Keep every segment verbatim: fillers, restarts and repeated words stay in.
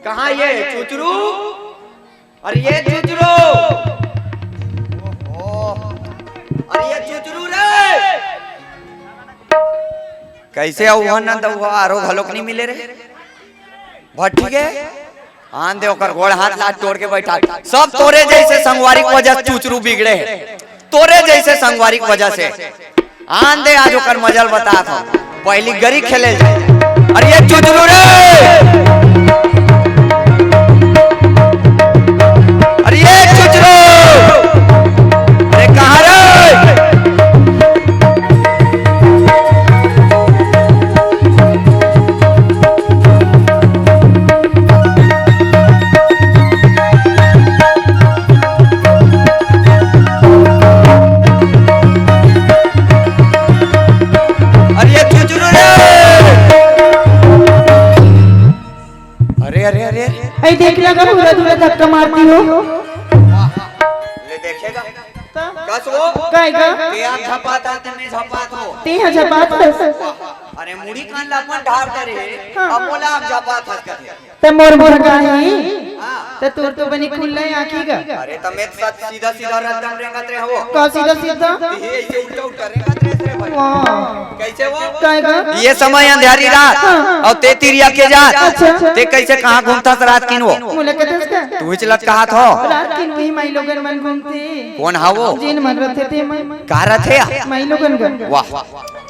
कहाँ ये चुचरू? अरे ये चुचरू, अरे ये चुचरू रे। कैसे अउ उहाँ न दउहा आरो घलोक नहीं मिले रे। भट्टी के आन दे ओकर गोड़ हाथ ला तोड़ के बैठा। सब तोरे जैसे संगवारी के वजह से चुचरू बिगड़े हे। तोरे जैसे संगवारी के वजह से। आन दे आज ओकर मजल बतात हँव। पहली गरी खेले जाए। अरे ये चुचरू रे, अरे ये चुचरू, अरे कहाँ रे? अरे ये चुचरू रे। अरे, अरे, अरे। अरे देख लगा, पूरा दूरा धक्का मारती हो। ले देखेगा। का? कस वो? काय का? ते आप झपात आते, मैं झपात हो। ते हा झपात हस। अरे मुड़ी कान ला अपन ढार करे। हाँ, अब हाँ। बोला आप झपात हस कथे। ते मोर मोर का ही। हाँ। ते तोर तो बनी खुल्ला आँखी का। अरे त मैं सच सीधा सीधा रद्दम रेंगत रहे हो। का सीधा सीधा? ये ऐसे उल्टा उल्टा रेंगत रहे रे भाई। वाह। कैसे वो? काय का? ये समय अंधेरी रात हाँ, हाँ। अउ ते तिरिया के जात। अच्छा। ते कैसे कहाँ घूमथस रात किन वो? मोला कथस का? तू ही चलत कहा थो। रात किन वही माई लोगन मन घूमथे। कोन हा वो? जेन मन रथे ते मन। का रथे या? माई लोगन का। वाह।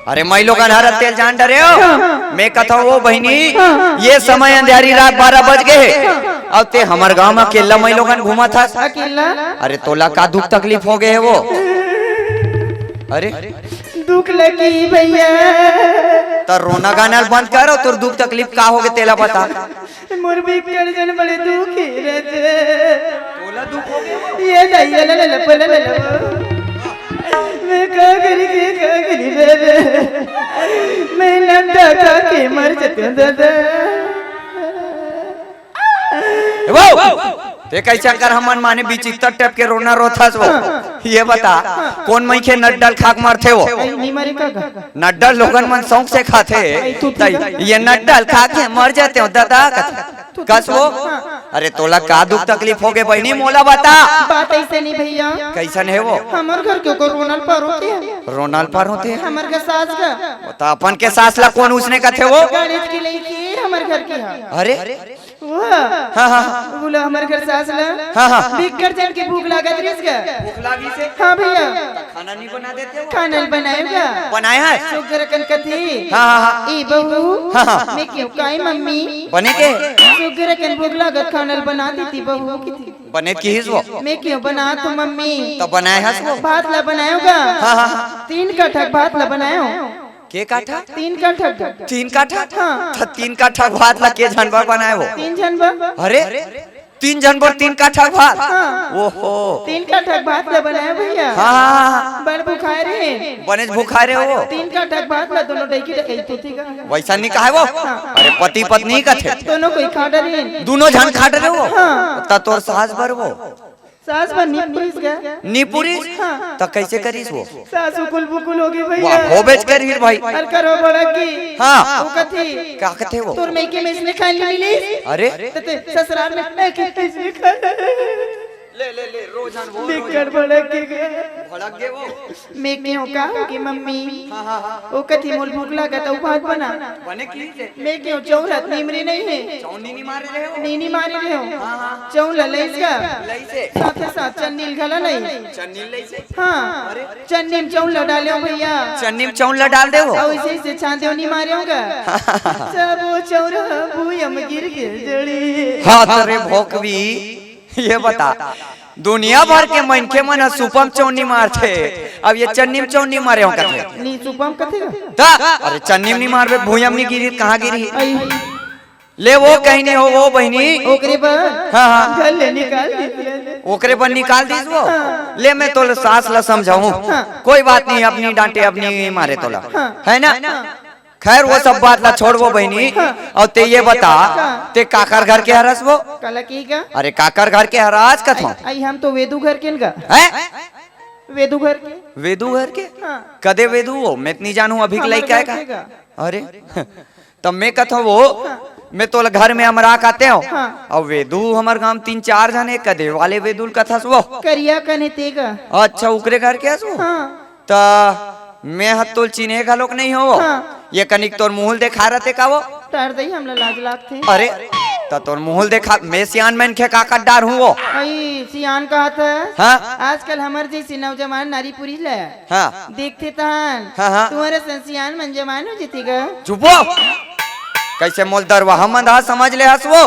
अरे माई लोगन हर तेल जान डरे हो। हाँ, हाँ। मैं कथों वो बहिनी, हाँ, हाँ। ये समय अंधेरी रात बारह बज गे हे। हाँ। अउ ते हमर गाँव म अकेल्ला माई लोगन घूमत हस। अकेल्ला? अरे तोला का दुख तकलीफ हो गे हे वो? अरे दुख लगी भैया। त रोना गाना ल बंद कर अउ तोर दुख तकलीफ का होगे तेला बता। मोर बिक्कट जन बड़े दुखी रहिथे। तोला दुख होगे? ये नहीं, ये ले, ले, ले, ले, ले, ले। मैं का करी, के का करी रे, रे। मैं नंडा खा के मर जतेंव दादा। ए वो, ते कइसे कर हमन माने बिचित्तर टाइप के रोना रोथस वो? हाँ। ये बता, हाँ। कोन मनखे नड्डा ल खा के मरथे वो? नहीं, नहीं मरे का गा? नड्डा लोगन मन शौक से खाथे। नहीं, तू त ठीक है। ये नड्डा ल खा के मर जतेंव दादा कथे। तू कस ठीक वो? है। हाँ। अरे तोला का दुख तकलीफ होगे बहिनी, मोला बता। बात ऐसे नहीं भैया। कइसन हे वो? हमर घर के ओकर रोना ल परोथे। रोना ल परोथे? हमर घर सास का। वो त अपन के सास ला कोन उसने कथे वो? गणेश की लइकी हमर घर के हा। अरे? वो? हाँ, हाँ। बोला हमर घर सास ला। हाँ, हाँ। बिक्कट जन के भूख लागत रहिस गा। भूख लागिस हे? हाँ भैया। खाना नहीं बना देते हो? खाना ल बनाएव गा। बनाए हस? सुग्घर अकन कथे। हाँ, हाँ, हाँ। ए बहू। हाँ, हाँ। मैं केहेंव काय मम्मी? बने के? सुग्घर अकन भूख लागत, खाना ल बना देती बहू कथे। बने किहिस वो? मैं केहेंव बनात हँव मम्मी। त बनाए हस वो? भात ला बनाएव गा। हाँ, हाँ, हाँ। तीन कठक भात ला बनाएव। के काठा? तीन काठा। तीन काठा? हाँ। त तीन काठा भात ला के झन बर बनाए वो? तीन झन बर। अरे, तीन झन बर तीन काठा भात? हाँ। ओहो। तीन काठा भात ला बनाए भैया। हाँ, हाँ, हाँ। बड़ भुखाए रहे। बनेच भुखाए रहे वो। तीन काठा भात ला दोनों डैकी डकैती थी गा। वइसा नहीं कहे वो। हाँ। अरे पति पत्नी कथे। दोनों कोई खा डरे। दोनों झन खा डरे वो। हाँ। त तोर सास बर वो। सास बर नी पुरिस गा। नी पुरिस? हाँ। त कइसे करिस वो? सासू कुल बुकुल होगे भैया। वाह, होबेच करही भाई। अरे करो भड़क गे। हाँ। वो कथे। का कथे वो? तोर मइके में इसने खाए ल मिलिस। अरे। त ते ससुराल में मैं कितने इसने खाए। ले, ले, ले, रोजान वो, बिक्कट भड़क गे गा। भड़क गे वो। मैं केहेंव का होगे मम्मी? हाँ, हाँ, हाँ। वो कथे मोला भूख लागत हे, भात बना। बने किहिस हे? मैं केहेंव चौरत निमरे नहीं हे। चौनी निमारे रहे हो? नी निमारे रहे हो। हाँ, हाँ। चौन ल लइस गा। लइस हे। साथे साथ चन्नी ल घला लइस। चन्नी ल लइस हे? हाँ। अरे। चन्नी म चौन ल डालेव भैया। चन्नी म चौन ल डाल देव। अउ अइसे अइसे छांदेव निमारेव गा। सबो चौरा भुइयां म गिर के जड़ी। हाँ, त रे भोकवी। ये बता, दुनिया भर के मनखे मन ह सुपा म चौन निमारथे, अब ये चन्नी म चौन निमारेव कथे। नी सुपा म कथे गा? त, अरे चन्नी म निमारबे, भुइयां म नी गिरही, कहाँ गिरही? अई। ले वो कहीं नहीं हो, वो बहिनी। ओकरे बर हाँ, हाँ। घर ले निकाल दिस। ओकरे बर निकाल दिस वो? हाँ। ले मैं तोला सास ला समझाहूँ। हाँ। कोई बात नहीं, अब नी डांटे, अब नी मारे तोला। हाँ। है ना? हाँ। खैर, वो सब बात ला छोड़ वो बहिनी। हाँ। अउ ते ये बता, हाँ। ते काकर घर के हरस वो? काला की गा? अरे काकर घर के हरस कथों? अई हम तो वेदू घर के न गा। हैं? वेदू घर के। वेदू घर के? हाँ। कदे वेदू वो? मैं त नी जानहूँ, अभी के लइका हे का? अरे, त मैं कथों वो, हाँ। मैं तोला घर में अमरा कहते हो। हाँ। अउ वेदू हमर गांव तीन चार झन हे, कदे वाले वेदू ल कथस वो। करिया कने तेगा। अच्छा, उकरे घर के हस वो? हाँ। त मैं ह तोल चिन्हे घलोक नहीं हो। हाँ। ये कनिक तोर मुहूल देखा रहते का वो? तार दई, हमला लाज लागथे। अरे, त तोर मुहूल देखा, मैं सियान मन के का कर डार हूँ वो? अई, सियान कहत हस? हाँ। आजकल हमर जैसी नौजवान नारी पुरी ले हाँ। देखते तहन। हाँ, हाँ। तुम्हारे सन सियान मन जवान हो जथे गा। चुप हो। कैसे मोल दरवाहा मंदा समझ ले हस वो?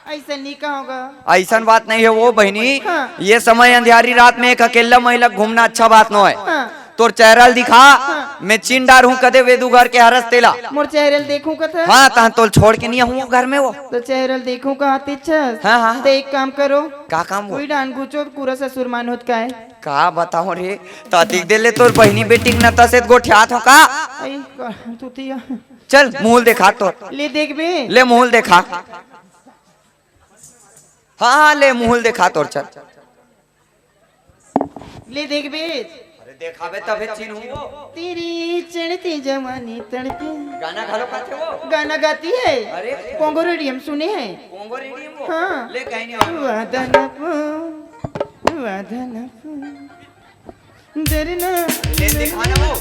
ऐसा नहीं कहोगा। ऐसन बात नहीं है वो बहिनी। हाँ। ये समय अंधियारी रात में एक अकेला महिला घूमना अच्छा बात नो है। हाँ। तोर चेहरा ल दिखा, हाँ। मैं चिन डार हूँ कदे वेदू घर के हरस तेला। मोर चेहरा ल देखूं कथा? हाँ, तहन तोल छोड़ के नहीं हूँ घर में वो। तो चेहरा ल देखूं कहा तिच्छस? हाँ, हाँ, हाँ। तो एक काम करो। का काम वो? कोई डान गुचो पूरा ससुर मान होत का है? का बताओ रे, तातिक दे ले तोर बहिनी बेटी के नता से गोठियात हो का? आई, का, तू तिया। चल, मुहूल देखा तोर। ले देख बे। ले मुहूल देखा। हाँ, हाँ, ले मुहूल देखा तोर, चल। ले देख बे। अरे देखाबे तभे चिन्हूं वो। तेरी चढ़ती जवानी तड़पे। गाना घलो गाथे वो। गाना गाती है। अरे। कोंगो रेडियम सुने हैं। कोंगो रेडियम वो। हाँ। ले कहीं नहीं हो। वादन पो, वादन पो। डरना। ले दिखा ना वो।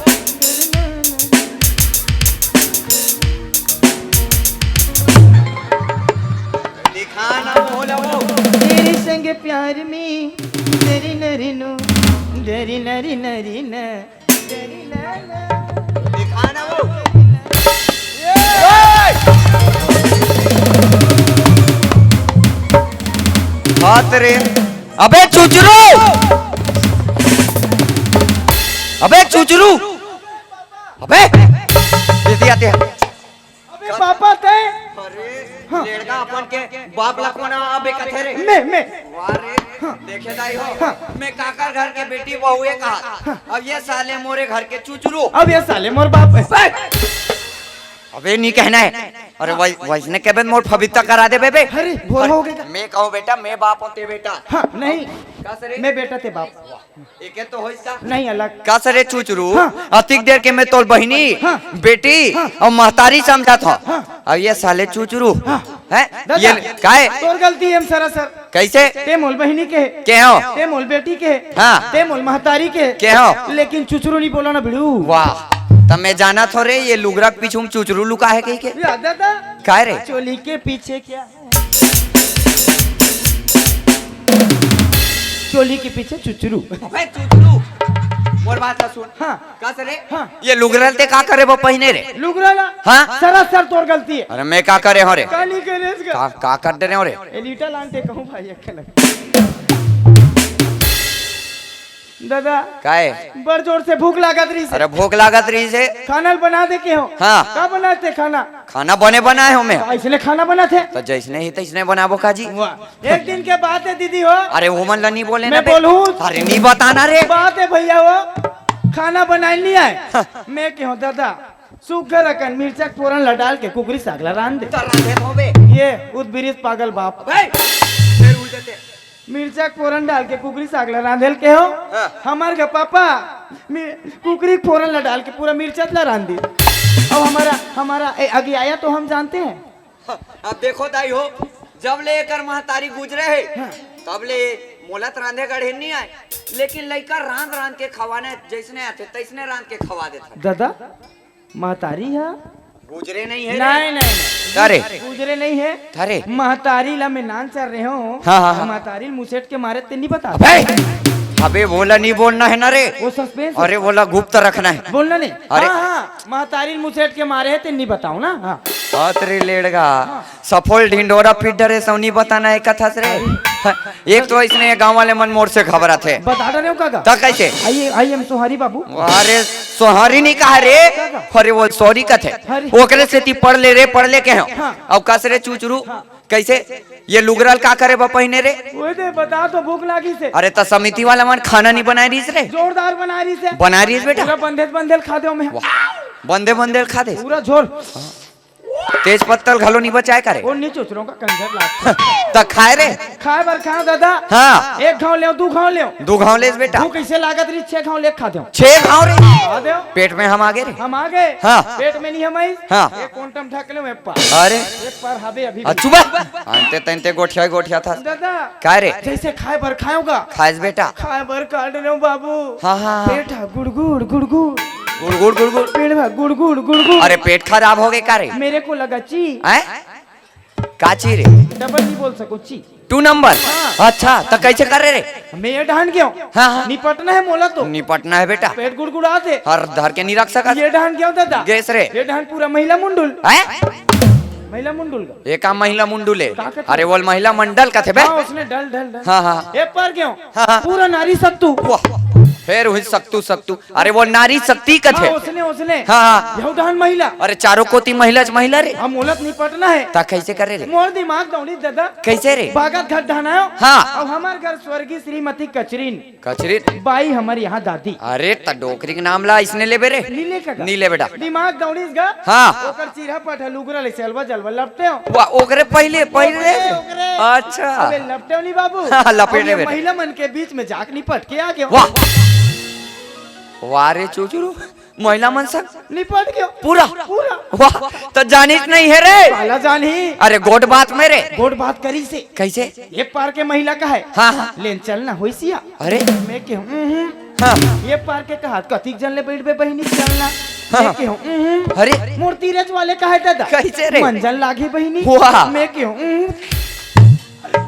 दिखा ना वो, ला वो। तेरे संग प्यार में डरी नरी नो, डरी नरी नरी न, डरी ना ना। दिखा ना वो। हाथ रे। अबे चुचरू! अबे चुचरू! अबे! दीदी आते हैं। अबे पापा तय। अरे, हाँ। लेड़गा अपन के बाप ला कोन अबे कथे रे? मैं, मैं। वाह रे, हाँ। देखे दाई हो, हाँ। मैं काकर घर के बेटी बहू ए कहा। हाँ। अब ये साले मोरे घर के चुचरू। अब ये साले मोर बाप है। अबे नहीं कहना है। अरे वै-, वैसने कहबे मोर फबिता करा देबे बे। अरे, भोर हो गया। मैं कहूँ बेटा, मैं बाप होते बेटा। हाँ, नहीं। का सरे? मैं बेटा ते बाप। एके तो होइस का? नहीं, अलग। का सरे चुचरू? हाँ। अतिक देर के मैं तोर बहिनी, हाँ। बेटी हाँ। अउ महतारी समझत हंव। हाँ। अब ये साले चुचरू, हाँ। हैं? दादा, ये काहे? तोर गलती हे सरासर। कैसे? ते मोल बहिनी के। के हो? ते मोल बेटी के। हाँ। ते मोल महतारी के। के हो? लेकिन चुचरू नहीं बोला ना भिड़ू। वाह, त मैं जानत हंव रे, ये लुगरा के पीछू में चुचरू लुका हे कहिके। या दादा। काय रे? चोली के पीछे क्या? चोली के पीछे चुचरू। अबे चुचरू, मोर बात ला सुन। हाँ। का सरे? हाँ। ये लुगरा ल ते का करे बर पहिने रे? लुगरा ला? हाँ। सरासर तोर गलती हे। अरे मैं का करे हंव रे? का नहीं करे इसका? का, का कर दे रहे हो रे? ए लीटा लान ते कहूँ भाई, अक्खा लग। दादा। काय? बड़ जोर से भूख लागत रहिस हे। अरे भूख लागत रहिस हे। खाना ल बना दे के हो। हाँ। का बनाए ते खाना? खाना बने बनाए हंव मैं। अइसने खाना बनाथे? त जइसने हे तइसने बनाबो का जी। वाह। एक दिन के बात हे दीदी हो। अरे वो मन ला नहीं बोले ना मैं बे। बोलूं? अरे नहीं बताना रे। बात हे भैया हो। खाना बनाए नहीं आए। हाँ। मैं के हंव दादा, सुग्घर अकन मिर्चा के फोरन ला डाल के कुकरी साग ला रांध दे। त रांधे हंव बे। ये उदबिरिस पागल बाप। भाई, फिर उल्टे ते। मिर्चा के फोरन डाल के कुकरी साग ला रांधे ल के हो। हाँ। हमर घर पापा मि-, कुकरी के फोरन ला डाल के पूरा मिर्चा ला रांध दिस। अब हमारा, हमारा ए, आगे आया तो हम जानते हैं। हाँ, अब देखो दाई हो, जब ले एकर महतारी गुजरे हे, हाँ। तब ले मोला त रांधे गढ़े नहीं आए, लेकिन लइका रांध रांध के खवाना हे, जइसने आथे तइसने रांध के खवा देथे। दादा, महतारी हा? गुजरे नहीं हे रे। नहीं, नहीं, नहीं। अरे। गुजरे नहीं हे। अरे। महतारी ला मैं नान चर रहे हंव। हाँ, हाँ, हाँ। महतारी ल मुसेट के मारे ते नहीं बता। अबे, अबे, वो ला नहीं बोलना हे ना रे। वो suspense हे। अरे, वो ला गुप्त रखना हे। बोलना नहीं। अरे। हाँ, हाँ, महतारी ल मुसेट के मारे हे ते नहीं बताओ ना। हाँ। बात रे लेड़गा। हाँ। सफोल ढिंडोरा फिर डरे सौ नहीं बताना हे कथस रे। अरे। एक तो इसने ये गांव वाले मन मोर से घबराथे। बता डरे हो काका? त कैसे? आइए, आइए, हम सोहारी बाबू। अरे, सोहारी नहीं कहा रे। काका? अरे, वो sorry कथे। अरे। ओकरे सेती पढ़ ले रे, पढ़ ले के हो। हाँ। अउ कस रे चुचरू, हाँ। कैसे? ये लुगरा ल का करे बर पहिने रे? ओए दे, बता तो, भूख लागिस हे। अरे, त समिति वाला मन खाना नहीं बनाए रहिस रे? जोरदार बनाए रहिस हे। बनाए रहिस बेटा? पूरा बंधे बंधे ल खा देंव मैं। वाह, बंधे बंधे ल खा दे। पूरा झोल। हाँ। तेज पत्ता ल घलो नी बचाय का रे? वो नी चुचरो का कंजर लाग। त खाय रे? खाय बर खाय दादा। हाँ। एक घाव लेव, दू घाव लेव। दू घाव लेस बेटा। वो कैसे लागत रही? छह घाव ले खा देव। छह घाव रे? खा देव। पेट में हम आगे रे? हम आगे। हाँ। पेट में नहीं हम आई। हाँ। एक कोंटम ढक ले, एक पार। अरे। एक पार हबे अभी भी। चुप। अंते तंते गोठिया गोठिया था। दादा। का रे? जैसे खाय बर खायोगा। खायस बेटा। खाय बर काट रहे हो बाबू। हाँ, हाँ, हाँ। पेट हा गुड़गुड़, गुड़गुड़। गुड़गुड़, गुड़गुड़। पेट हा गुड़गुड़, गुड़गुड़। अरे पेट खराब हो गए का रे? मेरे को लगा ची। हैं? का ची रे? डबल नहीं बोल सको, ची। Two number? हाँ। अच्छा, त कैसे करे रे? मैं ये डहान गयो। हाँ, हाँ। निपटना है मोला तो। निपटना है बेटा। पेट गुड़गुड़ात हे। हर धर के नहीं रख सकत। ये डहान गयो दादा। गैस रे। ये डहान पूरा महिला मुंडुल। हैं? महिला मुंडुल का। ये का महिला मुंडुल हे? का कथे? अरे बोल महिला मंडल कथे बे। हाँ, उसने डल, डल, डल। हाँ, हाँ। ये पर गयो। हाँ, हाँ। पूरा नारी सत्तू। वाह। फेर हुई सत्तू, सत्तू। अरे वो नारी शक्ति कथे। हाँ, उसने, उसने। हाँ, हाँ। यहू डहान महिला। अरे चारों कोती महिला च महिला रे। हम मोला त निपटना है। त कैसे करे रे? मोर दिमाग दौड़ी दादा। कैसे रे? बागत घर डहान आयो। हाँ। अब हमार घर स्वर्गीय श्रीमती कचरीन। कचरीन? बाई हमार यहाँ दादी। अरे त डोकरी के नाम ला इसने लेबे रे? नी ले का? नी ले बेटा। दिमाग दौड़ीस गा। हाँ। ओकर चीरा पठा लुगरा ले सेलवा जलवा लपटे हो। वाह, ओकरे पहिले, पहिले। ओकरे, ओकरे। अच्छा। अबे लपटे हो नी बाबू। हाँ, लपेटे अब ये बेटा। महिला मन के बीच में जाके निपट के आ गयो। वाह। वाह रे चुचुरू, महिला मन संग निपट गयो। पूरा? पूरा। वाह, त जानिस नहीं हे रे। काला जानी। अरे गोठ बात में रे। गोठ बात करिस हे। कैसे? ये पार के महिला कहे। हाँ, हाँ। लेन चलना होइस या। अरे। मैं कहूँ, "उहुँ।" हाँ। ये पार के कहा, "कतिक जन ले बैठबे बहिनी, चलना।" हाँ। मैं कहूँ, "उहुँ।" अरे। मोर तीरज वाले कहे, "दादा।" कैसे रे? "मंजन लागे बहिनी।" वाह। मैं कहूँ, "उहुँ।"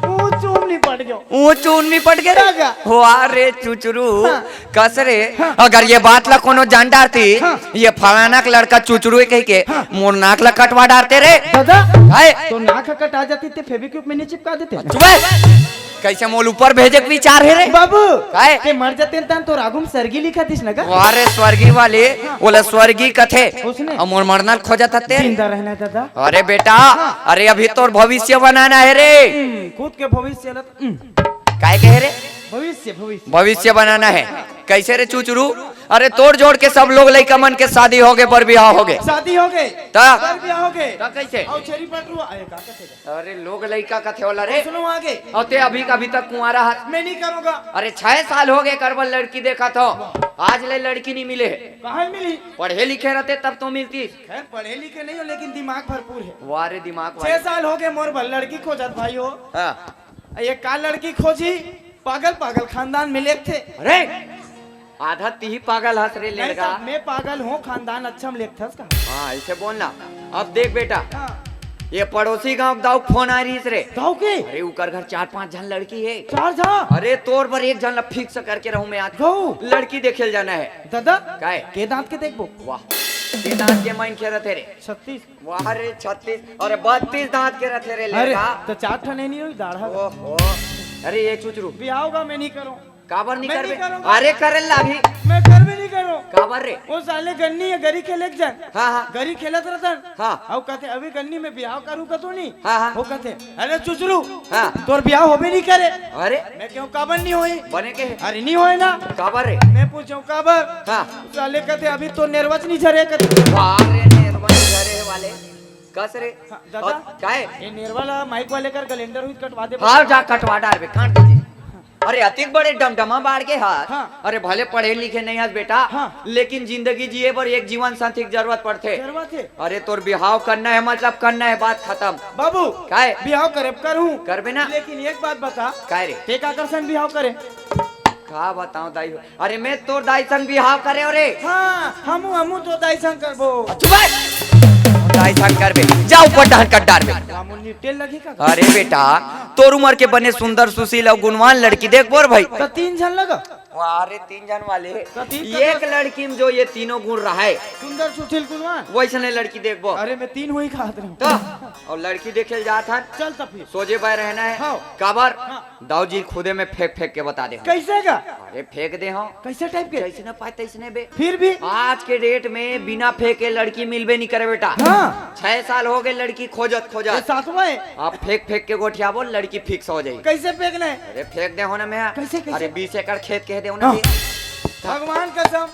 वो चूम निपट गयो। वो चूम निपट गयो रे? दादा। वाह रे चुचुरू। हाँ। कस रे, हाँ। अगर ये बात ला कोनो जान डारती, हाँ। ये फलाना के लड़का चुचरू हे कहि के, हाँ। मोर नाक ला कटवा डारते रे। दादा, हाय। तो नाक कटा जाती ते Fevikwik में नहीं चिपका देते? चुप हे। कैसे मोल ऊपर भेजे के विचार हे रे? बाबू, काय? ते मर जाते तन तो रागुम सरगी लिखा दिस न गा? वाह रे स्वर्गी वाले, हाँ। ओला स्वर्गी कथे। उसने? अब मोर मरना ल खोजत हते। जिंदा रहना हे दादा। अरे बेटा, हाँ। अरे अभी तोर भविष्य बनाना हे रे। हम्म, खुद के भविष्य ला त, हम्म। काय कहे रे? भविष्य, भविष्य। भविष्य बनाना हे। कैसे रे चुचरू? अरे तोर जोड़ के सब लोग लइका मन के शादी हो गे, बर बिहाव हो गे। शादी हो गे। त? बर बिहाव हो गे। त कैसे? अउ छेरी पटरू, अरे का कथे? अरे लोग लइका कथे वाला रे। सुनो आगे। अउ ते अभी, अभी तक कुंवारा हस। मैं नहीं करूँगा। अरे छह साल हो गे करबल लड़की देखत हो। आज ले लड़की नहीं मिले हे। कहाँ मिली? पढ़े लिखे रहते तब तो मिलती। खैर पढ़े लिखे नहीं हो लेकिन दिमाग भरपूर हे। वाह रे दिमाग छह वाले। साल हो गे मोर बर लड़की खोजत भाई हो। हाँ। ये का लड़की खोजी? पागल पागल खानदान में लेगथे। अरे, आधा तिही पागल हस रे नहीं लेड़गा। त मैं पागल हों, खानदान अच्छा में लेगथस का? हाँ, ऐसे बोलना। अब देख बेटा, हाँ। ये पड़ोसी गांव के दाऊ के फोन आ रहीस रे। दाऊ के? अरे, उकर घर चार पांच झन लड़की हे। चार झन? अरे, तोर बर एक झन ला fix करके रहूं मैं आज। गऊ? लड़की देखे ल जाना हे। दादा, काय? के दांत के देखबो? वाह, के दांत के माइन के रथे रे? छत्तीस। वाह रे, छत्तीस, अरे बत्तीस दांत के रथे रे अरे, लेड़गा। त चार ठन नहीं होई, दाढ़ा। ओहो, अरे ये चुचरू। बिहाव का मैं नहीं करूं। काबर नहीं मैं करबे? नहीं करूंगा। अरे करे ला अभी। मैं करबे नहीं करूं। काबर रे? वो साले गन्नी हे, गरी खेले के जन। हाँ, हाँ। गरी खेलत रहतन। हाँ। अउ कथे, "अभी गन्नी में बिहाव करूं का तू नहीं?" हाँ, हाँ। वो कथे, "अरे चुचरू, हाँ। तोर बिहाव होबे नहीं करे।" अरे। मैं कहूं, "काबर नहीं होई?" बने के हे? अरे नहीं होय ना। काबर रे? मैं पूछूं, "काबर?" हाँ। साले कथे, "अभी तो नेरवच नहीं झरे," कथे। वाह रे, नेरवा नहीं झरे वाले। कस रे? हाँ, दादा। और काय? ये नेरवा ला माइक वाले कर गलेंडर हुई कटवा दे। हाँ, जा कटवा डारबे, काट दे। अरे, अतिक बड़े डमडमा बाढ़ के हाथ। हाँ। अरे, भले पढ़े लिखे नहीं हस बेटा, हाँ। लेकिन जिंदगी जिए बर एक जीवन साथी के जरूरत पड़थे। जरूरत हे। अरे, तोर बिहाव करना हे, मतलब करना हे, बात खत्म। बाबू, काय? बिहाव करे करूं। करबे ना? लेकिन एक बात बता। काय रे? ते काकर संग बिहाव करे? का बताऊं दाई हो? अरे, मैं तोर दाई संग बिहाव करे हो रे। हाँ, हमू, हमू तो दाई संग करबो। चुप हे। दाई संग करबे, जा ऊपर डहन कट डारबे। हमू निपटे लगी का? अरे बेटा, तोर उमर के बने सुंदर सुशील अउ गुणवान लड़की देखबो रे भाई। त तीन झन लगा। वाह रे, तीन झन वाले। त तीन एक लड़की में जो ये तीनों गुण रहे, सुंदर सुशील गुणवान। वैसने लड़की देखबो। अरे, मैं तीन हुई खात रहूं। त, अउ लड़की देखे ल जात हन। चल त फिर। सोझे बाय रहना हे। हाँ। काबर? हाँ। दाऊ जी खुदे में फेंक फेंक के बता दे हो। कैसे का? अरे फेंक दे हो। कैसे टाइप के? जैसने पाए तैसने बे। फिर भी? आज के डेट में बिना फेंके लड़की मिलबे नहीं करे बेटा। हाँ। छह साल हो गए लड़की खोजत खोजत। ये सातवां हे। अब फेंक फेंक के गोठियाबो, लड़की फिक्स हो जाई। कैसे फेंकना हे? अरे फेंक दे हो ना मैं। कैसे, कैसे? अरे बीस एकड़ खेत कह दे हो ना हाँ। बे। भगवान कसम,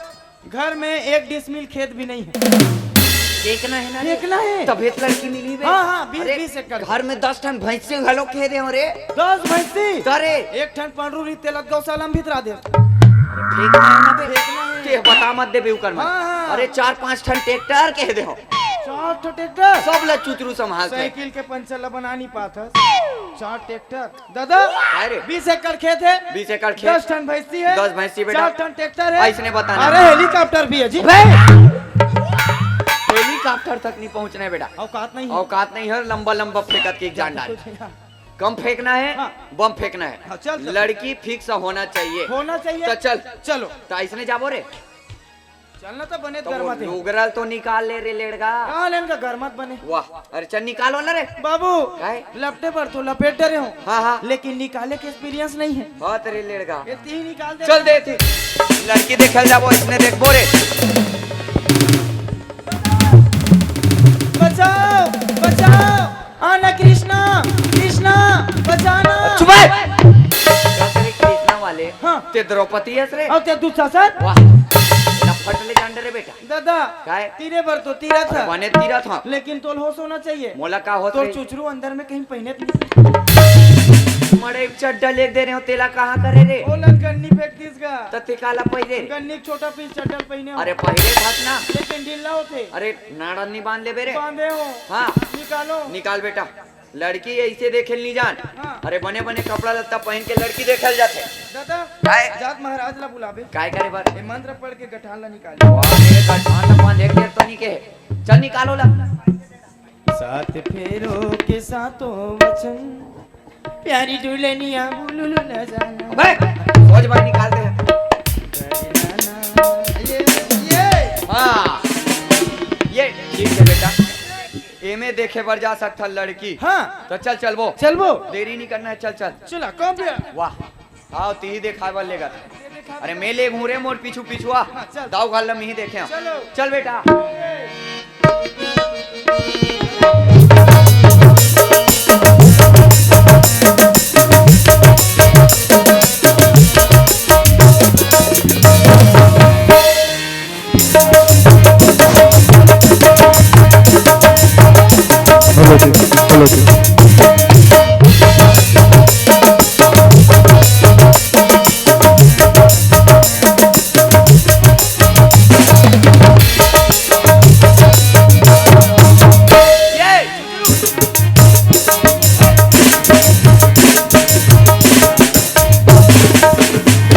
घर में एक डिसमिल खेत भी नहीं है। फेंकना हे ना रे। फेंकना हे। तभे त लड़की मिलही बे। हाँ, हाँ, बीस, अरे, बीस एकड़। घर में दस ठन भैंसी घलो कहे दे हो रे। दस भैंसी? त रे। एक ठन पंडरू रही, तेला गौशाला में भीतरा दे। अरे, फेंकना हे ना बे। फेंकना हे। ते बता मत देबे उकर में। हाँ, हाँ। अरे, चार पांच ठन ट्रैक्टर कहे दे हो। चार ठो ट्रैक्टर? सब ला चुचरू संभालथे। साइकिल के पंचर ला बना नहीं पात हस। चार ट्रैक्टर। दादा, काय रे? बीस एकड़ खेत हे। बीस एकड़ खेत। दस ठन भैंसी हे। दस भैंसी बेटा। चार ठन ट्रैक्टर हे। अइसने बताना। अरे, हेलीकॉप्टर भी हे जी। अबे! हेलीकॉप्टर तक नहीं पहुंचना हे बेटा। औकात नहीं हे। औकात नहीं हे, लंबा लंबा फेंकत के एक जान डाल। कम फेंकना हे, हाँ। बम फेंकना हे। हाँ, चल, चल। लड़की फिक्स होना चाहिए। होना चाहिए। तो चल। चलो। तो अइसने जाबो रे। चल ना, तो बने त तो वो गरमात हे। लुगरा ल तो निकाल ले रे लेड़गा। कहाँ लेन का गरमात बने? वाह, अरे चल निकालो ना रे। बाबू, काय? लपटे बर तो लपेट डरे हों। हाँ, हाँ। लेकिन निकाले के एक्सपीरियंस नहीं हे। हाँ, तेरे लेड़गा। ये तीन निकाल दे। चल दे थी। लड़की देखे ल जाबो, अइसने देखबो रे। बचाओ, बचाओ। आना कृष्णा, कृष्णा, बचाना। चुप हे। का करे कृष्णा वाले? हाँ। ते द्रौपदी हस रे। अउ ते दुशासन? वाह। एला फट ले जान डरे बेटा। दादा, काय? तीरे बर तो तीरत हस। बने तीरत हस। लेकिन तोल होश होना चाहिए। मोला का होश तोर रे? चुचरू अंदर में कहीं पहिने त नहीं। मड़े चड्डा लेग दे रहे हो, तेला कहाँ करे रे? ओला गन्नी फेंक दिस गा। त ते काला पहिरे? गन्नी के छोटा पीस चड्डा पहिने हो। अरे पहिरे हस ना। लेकिन ढीला होथे। अरे नाड़ा नहीं बांध लेबे रे। बांधे हो। हाँ। निकालो। निकाल बेटा। लड़की अइसे देखे ल नहीं जान। हाँ। अरे बने बने कपड़ा लत्ता पहिन के लड़की देखे ल जाथे। दादा, काय? जात महाराज ला बुलाबे। काय करे बर? ये मंत्र पढ़ के गठान ला निकाल। वाह, ये गठान ला बांध एक देर तो नहीं के। चल निकालो ला। सात फेरों के सातों वचन, प्यारी दुल्हनिया बुलुल न जाना। अबे, सोच भाई निकाल दे। ये, ये। हाँ, ये ठीक हे बेटा। एमे देखे बर जा सकथन लड़की। हाँ। त चल, चलबो। चलबो। देरी नहीं करना हे, चल, चल। चला, कौन पे? वाह। आओ, तिही देखाय बर लेगत। अरे, मैं ले घूरे मोर पीछू पीछू आ। हाँ, चल। दाऊ घाल ल मिही देखे। चलो। चल बेटा। हेलो जी, हेलो जी।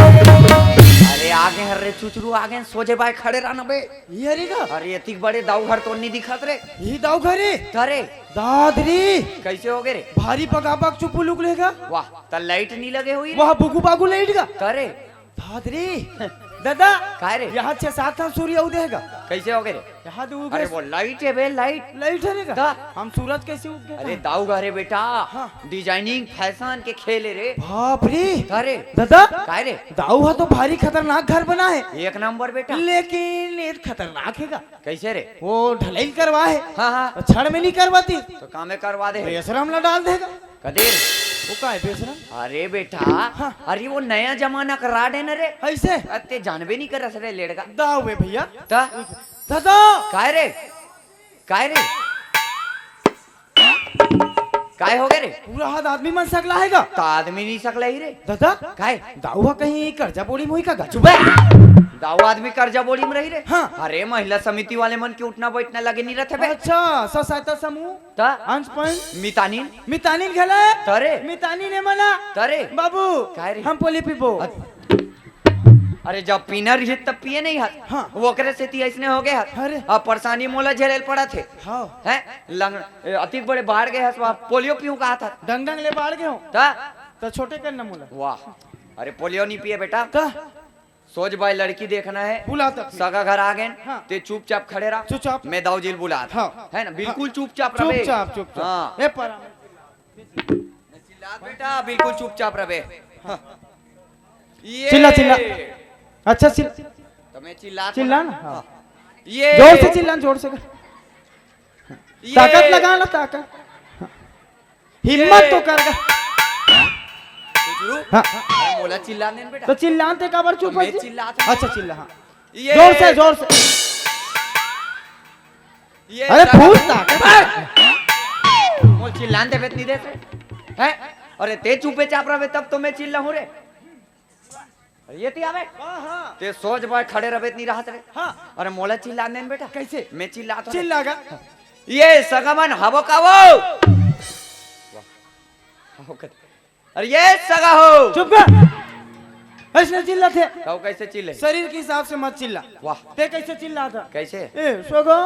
अरे आगे हर रे चुचरू, आगे सोझे बाय खड़े रहना बे। ये रे का? अरे एतिक बड़े दाऊ घर तो नहीं दिखत रे। ये दाऊ घर रे? करे। दादरी। कैसे हो गए रे? भारी पगापा चुपू लुक लेगा। वाह, त लाइट नहीं लगे हुई रे। वाह, बुगु बागु लाइट का। करे। दादरी। दादा। काय रे? यहाँ छह सात ठन सूर्य उदय का। कैसे हो गए रे? यहाँ तो उगे। अरे वो लाइट है बे, लाइट। लाइट है रे का? दा। हम सूरज कैसे उग गए? अरे दाऊ घर रे बेटा। हाँ। डिजाइनिंग फैशन के खेल हे रे। बाप रे। करे। दादा। काय रे? दाऊ हा तो भारी खतरनाक घर बना है। एक नंबर बेटा। लेकिन ये खतरनाक है का? कैसे रे? वो ढलाई करवा है। हाँ, हाँ। तो छड़ में नहीं करवाती। तो कामे करवा दे। बेसरम ला डाल देगा। कदे रे? वो का है बेसरम? अरे बेटा, हाँ। अरे वो नया जमाना का राड है ना रे। ऐसे? अरे ते जानबे नहीं करस रे लेड़गा। दाऊ बे भैया। ता? दादा। काय रे? काय रे? काय हो गए रे? पूरा हाथ आदमी मन सकला है का? त आदमी नहीं सकला ही रे। दादा, काय? दाऊ हा कहीं कर्जा बोड़ी में होही का गा? चुप बे। दाऊ आदमी कर्जा बोड़ी में रही रे। हाँ। अरे महिला समिति वाले मन के उठना बैठना लगे नहीं रहथे बे। अच्छा, स्व सहायता समूह? त? अंश पंच? मितानिन? मितानिन घला? तरे? मितानिन ए मना? तरे? बाबू, काय रे? हम पोली पीबो। अ- अरे जब पीना रहिस तब पिए नहीं हस। हाँ। ओकरे सेती अइसने हो गए हस। अरे। अब परेशानी मोला झेले ल पड़त हे। हाँ। हैं? लंग-, ए, अतिक बड़े बाढ़ गए हस, वहाँ पोलियो पीऊँ कहा था। डंग डंग ले बाढ़ गए हो। ता? तो छोटे कर न मोला। वाह। अरे पोलियो नहीं पिए बेटा। ता? सोच भाई लड़की देखना है। बुला तक। सगा घर आ गए। हाँ। ते चुपचाप खड़े रहा। चुपचाप। मैं दाऊ जी ल बुला था। हाँ। है ना? बिल्कुल हाँ। चुपचाप रहे। चुपचाप, चुपचाप। हाँ। ए पर चिल्ला बेटा, बिल्कुल चुपचाप रहे। हाँ। ये। चिल्ला, चिल्ला। अच्छा, चिल-, तो मैं चिल्ला चिल्ला ना, हाँ। हाँ। ये। जोर से चिल्ला, जोर से। ये। ताकत लगा ना, ताकत। हिम्मत ये। तो कर। बुजुर्ग, हाँ। अरे मोला चिल्ला दे ना बेटा। तो चिल्ला ते काबर चुप तो मैं है? चिल्ला था। अच्छा, चिल्ला, हाँ। ये। जोर से, जोर से। ये अरे सगा फूट ताकत। मोला चिल्लान देबे त नहीं देत रे। हैं? अरे ते चुपे चाप रहबे तब तो मैं चिल्लाहूं रे। अरे ये ती आवे। हाँ, हाँ। ते सोच बाय खड़े रहबे त नहीं रहत रे। हाँ। अरे मोला चिल्लान देन बेटा। कैसे? मैं चिल्लात हूं। चिल्ला गा। ये सगा मन हवो का वो? हवो का। अरे ये सगा हो। चुप कर। ऐसने चिल्लाथे। तो कैसे चिल्ले? शरीर के हिसाब से मत चिल्ला। वाह। ते कैसे चिल्लाथा? कैसे? ए, सगा।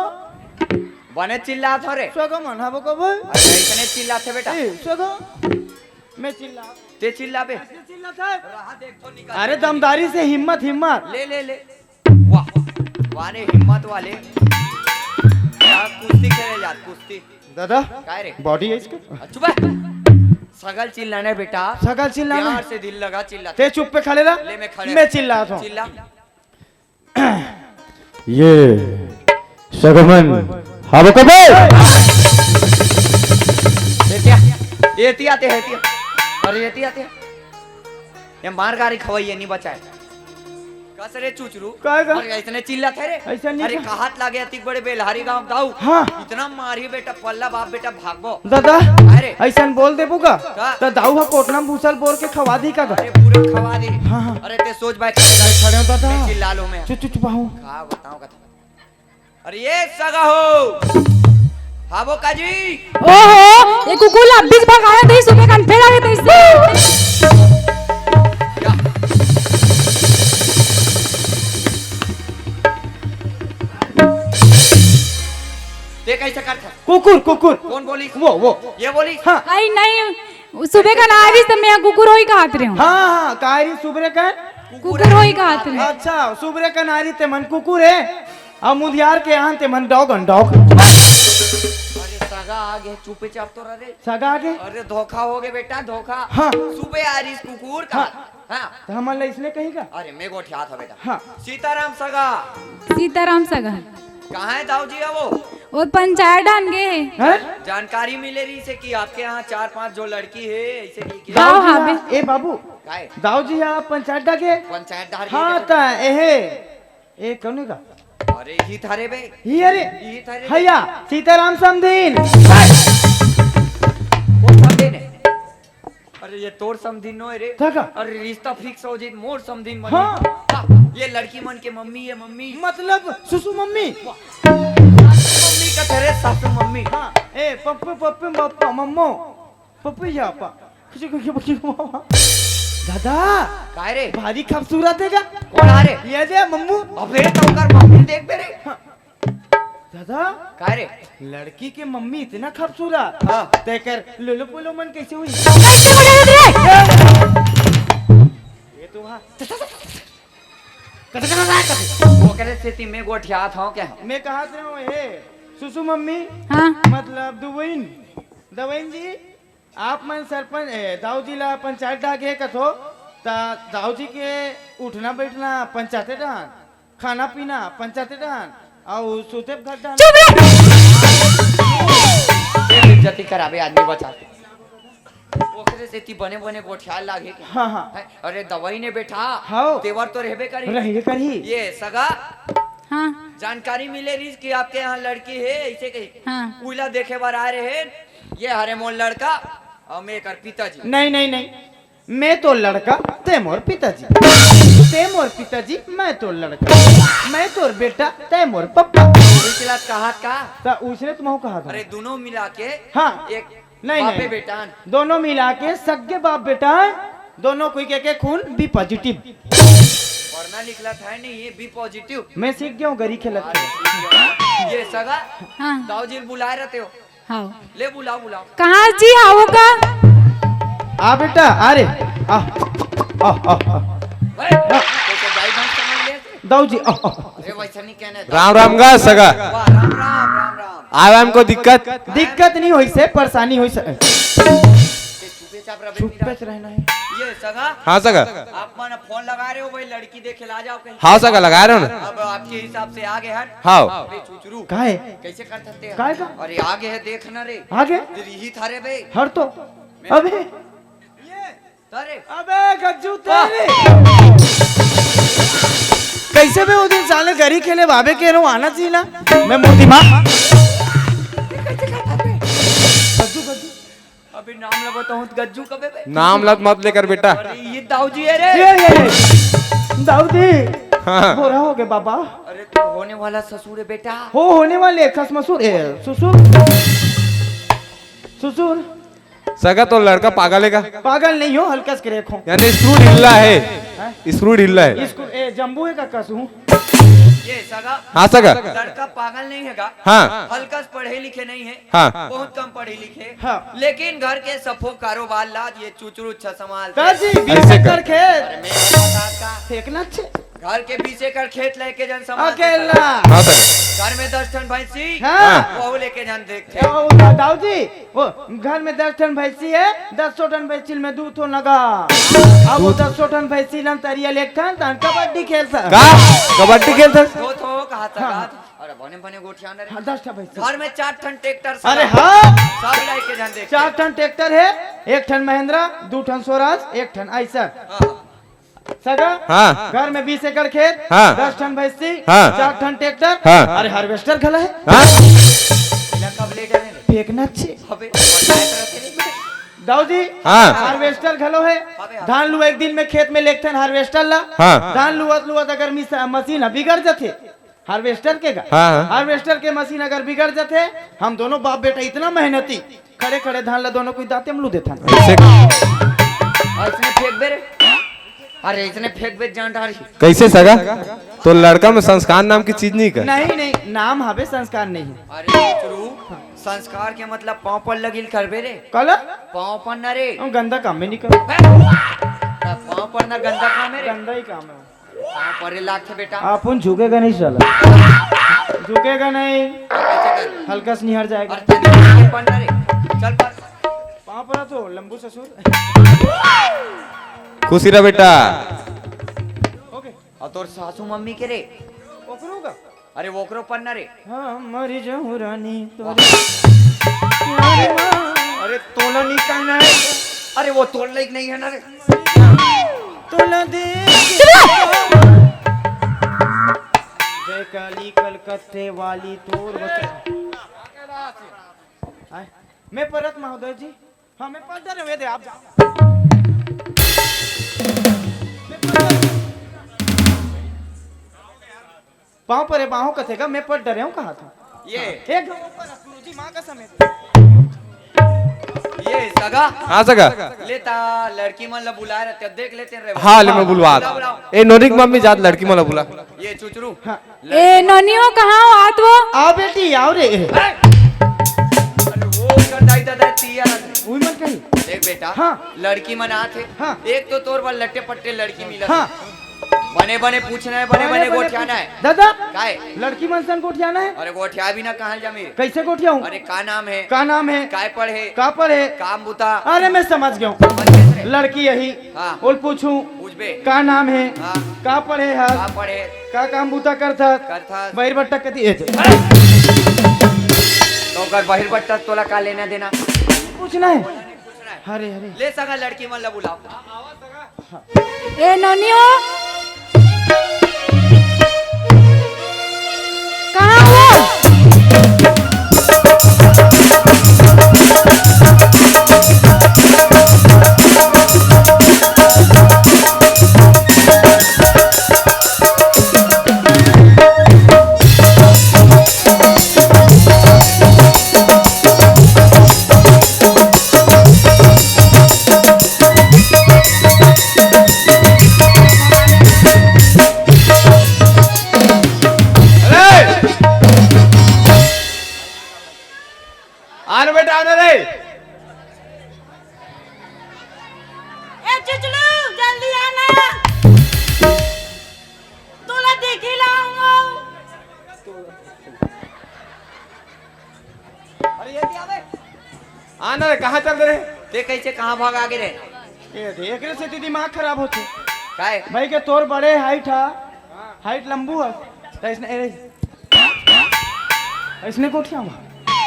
बने चिल्लाथा रे। सगा मन हवो का वो? अरे इतने चिल्लाथे बेटा। ए, सगा। मैं चिल्ला। ते चिल्लाबे। ऐसने चिल्लाथा। अरे दमदारी से हिम्मत, हिम्मत। ले, ले, ले। वाह, वाले हिम्मत वाले। यार, कुश्ती खेले यार, कुश्ती। दादा, काय रे? Body है इसका? चुप है। सगल चिल्लाने बेटा। सगल चिल्लाने? प्यार से दिल लगा चिल्ला। ते चुप पे खड़े रह। ले, मैं खड़े मैं हूं। चिल्लाता हूं। चिल्ला। ये सगा मन हवो का वो? एतिया, एतिया ते है, एतिया। अरे एतिया ते। ये मार गारी खवाई, ये नहीं बचाए। कस रे चुचरू। काय का? अरे ऐसने चिल्लाथे रे। ऐसा नहीं अरे का? कहात लागे अतिक बड़े बेलहारी गांव दाऊ। हाँ। इतना मारी बेटा पल्ला बाप बेटा भागबो। दादा, अरे। ऐसन बोल देबू का? का? त दाऊ ह कोटना म भूसा ल बोर के खवा दी का गा? अरे पूरा खवा दी। हाँ, हाँ। अरे ते सोच बाय खड़े हो दादा। मैं चिल्ला लूं मैं। चुप, चुप, चुप, आहूं। का बताऊं कथा? अरे ये सगा हो। हवो का जी। ओहो, ये कुकुर ला अब्बीच भगाना देही, सुबह कन फेर आवे तइसे। ते कैसे करथा? कुकुर, कुकुर। कौन बोली? वो, वो। ये बोली? हाँ। आई नहीं, सुबह कन आरिस त मैं कुकुर होही कहत रहेंव। हाँ, हाँ, का आरिस सुबह कन? कुकुर होही कहत रहेंव। अच्छा, सुबह कन आरिस ते मन कुकुर हे, अउ मुंधियार के आन ते मन dog and dog। अरे सगा आगे, चुपचाप तो रह रे। सगा आगे? अरे धोखा होगे बेटा, धोखा। हाँ। सुबह आरिस कुकुर का। हाँ। हाँ। त हमन ला इसने कही का? अरे मैं गोठियात हंव बेटा। हाँ। सीताराम सगा। सीताराम सगा। कहाँ हे दाऊ जी हे वो? वो पंचायत डाहन गे हे। हैं? जानकारी मिले रहिसे कि आपके यहाँ चार पांच जो लड़की हे, ऐसे कि, कि हाँ, दाऊ जी हाँ, हा, बे- ए बाबू, काय? दाऊ जी हा पंचायत डाहन गे? पंचायत डाहन गे हाँ, गे। त एहे, ए, कौन हे का? अरे, ही थारे बे। ही अरे, ही थारे बे। हैया, सीताराम समधीन। कौन समधीन हे? अरे ये तोर समधिन नोहे रे। था का? अरे रिश्ता fix हो जाई, मोर समधिन बनी। हाँ। हाँ, ये लड़की मन के मम्मी, ये मम्मी। मतलब सुसु मम्मी? वाह। सासु मम्मी का तेरे सासु मम्मी। हाँ, ए, पप्पू, पप्पू, पप्पा, मम्मो। पप्पू या पा। कुछ, कुछ, कुछ, कुछ, दादा। काय रे? भारी खूबसूरत हे का? कौन आ रे? ये दे मम्मू। अबे तो ओकर मम्मी देख बे रे। हाँ। दादा, काय रे? लड़की के मम्मी इतना खूबसूरत, हाँ। तेकर लोलो पोलो मन कैसे होही? ये तो वहाँ। ओकरे सेती मैं गोठियात हंव क्या? मैं कहत रहेंव, हे, सुसु मम्मी, हाँ। मतलब दुबईन, दवईन जी, आप मन सरपंच, ए, दाऊ जी ला पंचायत डाहन गे कथो, त दाऊ जी के उठना बैठना पंचायते डाहन, खाना पीना पंचायते डाहन, अउ सुते घर डाहन। चुप रे। ये बेइज्जती कराबे आदमी बचा के। ओकरे सेती बने बने गोठियाय लागे के। हाँ, हाँ। हैं? अरे दवईन बेटा, हाँ। तेवर तो रहबे करही। रहबे करही। ये सगा। हाँ। जानकारी मिले रहिस कि आपके यहाँ लड़की हे, ऐसे कही। हाँ। उइला देखे बर आय रहेन, ये हरे मोर लड़का, अउ मैं एकर पिताजी। नहीं, नहीं, नहीं। मैं तोर लड़का, तैं मोर पिताजी। तैं मोर पिताजी, मैं तोर लड़का। मैं तोर बेटा, तैं मोर पप्पा। उइला कहत का? त उसने तुमको कहा था। अरे दोनों मिला के हाँ। एक नहीं, बापे नहीं। बेटा हन। दोनों मिला के सगे बाप बेटा हन, दोनों कोई के, के खून B positive। पढ़ना लिखना था नहीं, ये B positive। मैं सीख गया हूँ गरी खेलत। ये सगा, हाँ। दाऊ जी ल बुलाय रहते हो। हाँ। ले बुलाओ, बुलाओ। कहाँ जी, आओ का? आ बेटा, आ रे। आ, आ, आ, आ। ए, कैसे दाई भाई समझ ले? दाऊ जी, आ, आ। अरे वैसा नहीं कहना है। राम राम गा सगा। वाह, राम राम, राम राम। आराम को दिक्कत? दिक्कत नहीं होइसे, परेशानी होइसे। चुपे चाप रहे, चुपे रहना है। ये सगा? हाँ सगा। आप मन फोन लगा रहे हो भाई, लड़की देखे ला जाओ कहीं। हाँ सगा, लगा रहे हो ना। अब आपके हिसाब से आगे हट। हाँ। अबे चुचरू। काहे? कैसे कर सकते हैं? काहे का? अरे आगे है, देख ना रे। आगे? तेरी ही थारे बे। हट तो। मैं अबे। ये अबे गज्जू तेरी। कैसे बे वो दिन साले गरी खेले बाबे के रो आना चाहिए ना। मैं मोर दिमाग। अबे नाम ला बताऊं तो गज्जू कबे बे? नाम ला मत लेकर बेटा। अरे ये दाऊ जी है रे। ये, ये, दाऊ जी। हाँ। बोरा हो गए बाबा। अरे तो होने वाला ससुर है बेटा। हो होने वाले खस मसूर, ए, ससुर। ससुर। सगा तो लड़का पागल है का? पागल नहीं हो, हल्का से crack हो। यानी स्क्रू ढीला है। हैं? स्क्रू ढीला है। इसको, ए, जम्बू है का कसू? ये सगा। हाँ सगा। लड़का पागल नहीं है का? हाँ। हल्का से पढ़े लिखे नहीं है। हाँ। बहुत कम पढ़े लिखे। हाँ। लेकिन घर के सफो कारोबार ला ये चुचरू अच्छा संभाल। दाजी, बीस ऐसे एकड़ कर। खेत। अरे मैं बता का। फेंकना अच्छे। घर के बीस एकड़ खेत लेके जन संभाल अकेला। हाँ सगा। घर में दस ठन भैंसी। हाँ। वहू लेके जन देखते। ए, वो दाऊ जी, वो घर में दस ठन भैंसी है, दस सौ ठन भैंसी में दू ठो नगा। अब वो दस सौ ठन भैंसी ला तरिया ले एक ठन, तन कबड्डी खेलता। का? कबड्डी खेलता? दो ठो कहा था हाँ। रात। अरे बने बने गोठिया ना रे। हाँ, दस ठा भैंसी। घर में चार ठन ट्रैक्टर अरे सब। हाँ। सब लेके जन देखते। चार ठन ट्रैक्टर है, एक ठन महिंद्रा, दू ठन स्वराज, एक ठन आइसर। हाँ। सगा? हाँ। घर में बीस एकड़ खेत, हाँ। दस ठन भैंसी, हाँ। चार ठन ट्रैक्टर, हाँ। अरे हार्वेस्टर घला है। हाँ। इला कब ले जाने रे? फेंकना अच्छे। अबे, बताए तो रहते नहीं। दाऊ जी, हाँ। हार्वेस्टर घलो है। अबे, हाँ। धान लुआ एक दिन में खेत में लेगथन हार्वेस्टर ला। हाँ। धान लुअत लुअत अगर मिस-, मशीन ह बिगड़ जथे, हार्वेस्टर के का? हाँ, हाँ। हार्वेस्टर के मशीन अगर बिगड़ जथे, हम दोनों बाप बेटा इतना मेहनती, खड़े खड़े धान ला दोनों कोई दाते में लू देथन। ऐसे का? और इसने फेंक दे रे। अरे इसने फेंक दे जान डारी। कैसे सगा? तो लड़का में संस्कार नाम की चीज नहीं का? नहीं, नहीं, नाम हवे संस्कार नहीं है। अरे चुरू, संस्कार के मतलब पाँव पर लगिल करबे रे। कल? पाँव पर ना रे। हम गंदा काम में नहीं कर। पाँव पर ना गंदा काम है रे। गंदा ही काम है। पाँव पर रे लागथे बेटा। आप उन झुकेगा नहीं साला। झुकेगा नहीं। कैसे कर? हल्का से निहर जाएगा। और चल, चल, पर ना रे। चल पर। पाँव पर तो लंबू ससुर। खुशी रह बेटा। ओके। और तोर सासू मम्मी के रे? ओकरो का? अरे, ओकरो पन्ना रे। हाँ, मरी जाऊँ रानी तोरे प्यार मा। अरे, तोला नहीं कहना है। अरे, वो तोर लायक नहीं है ना रे। तोला देख के जय काली कलकत्ते वाली तोर बता। आय, मैं परत महोदय जी। हाँ, मैं पढ़ डरे हुए थे, आप जाओ। मैं पढ़ डरे। पाँव परे, पाँव कथे का, मैं पढ़ डरे हूँ, कहा था। ये। एक घंटा ऊपर है, गुरुजी, माँ कसम है। ये सगा। हाँ, सगा। लेता लड़की मन ला बुलाए रहते, देख लेते हैं रे। हाँ, ले मैं बुलवा। बुलाओ, बुलाओ। ए, नोनी के मम्मी जात लड़की मन ला बुला। ये चुचरू। हाँ। ए, नोनी हो, कहाँ हो? आ तो। आ बेटी, आओ रे। अरे वो कर दाई दादा तिया। उई मन कही। देख बेटा, हाँ। लड़की मन आत हे। हाँ। एक तो तोर बर लट्टे पट्टे लड़की मिलत हे। हाँ। बने बने पूछना है, बने बने बने बने गोठियाना है। दादा, काय? लड़की मन सन गोठियाना है। अरे गोठिया भी ना, कहाँ जामी? कैसे गोठियाऊं? अरे का नाम है? का नाम है? काय पढ़े? का पढ़े? काम बुता। अरे मैं समझ गया हूँ। समझ गए रे? लड़की यही। हाँ। बोल पूछूं। पूछबे। का नाम है? हाँ। का पढ़े हस? का पढ़े? का काम बूता करथस? करथस। बहिर बट्टा कती ए थे। तो अगर बहिर बट्टा तोला का लेना देना? पूछना है। पूछना है। अरे, अरे। ले सगा लड़की मन ला बुलाओ। ए नोनी हो, कहाँ हो? अरे! आना बेटा, आना रे। ए चुचलू, जल्दी आना। तोला देखी लाऊंगा। अरे ये क्या बे? आना रे, कहाँ चल दे रे? ते कैसे कहाँ भाग आगे रे? ये देख रे से दिमाग खराब होथे। काय? भाई के तोर बड़े height हा, height लंबू हा। तो इसने, ए, इसने को क्या हुआ?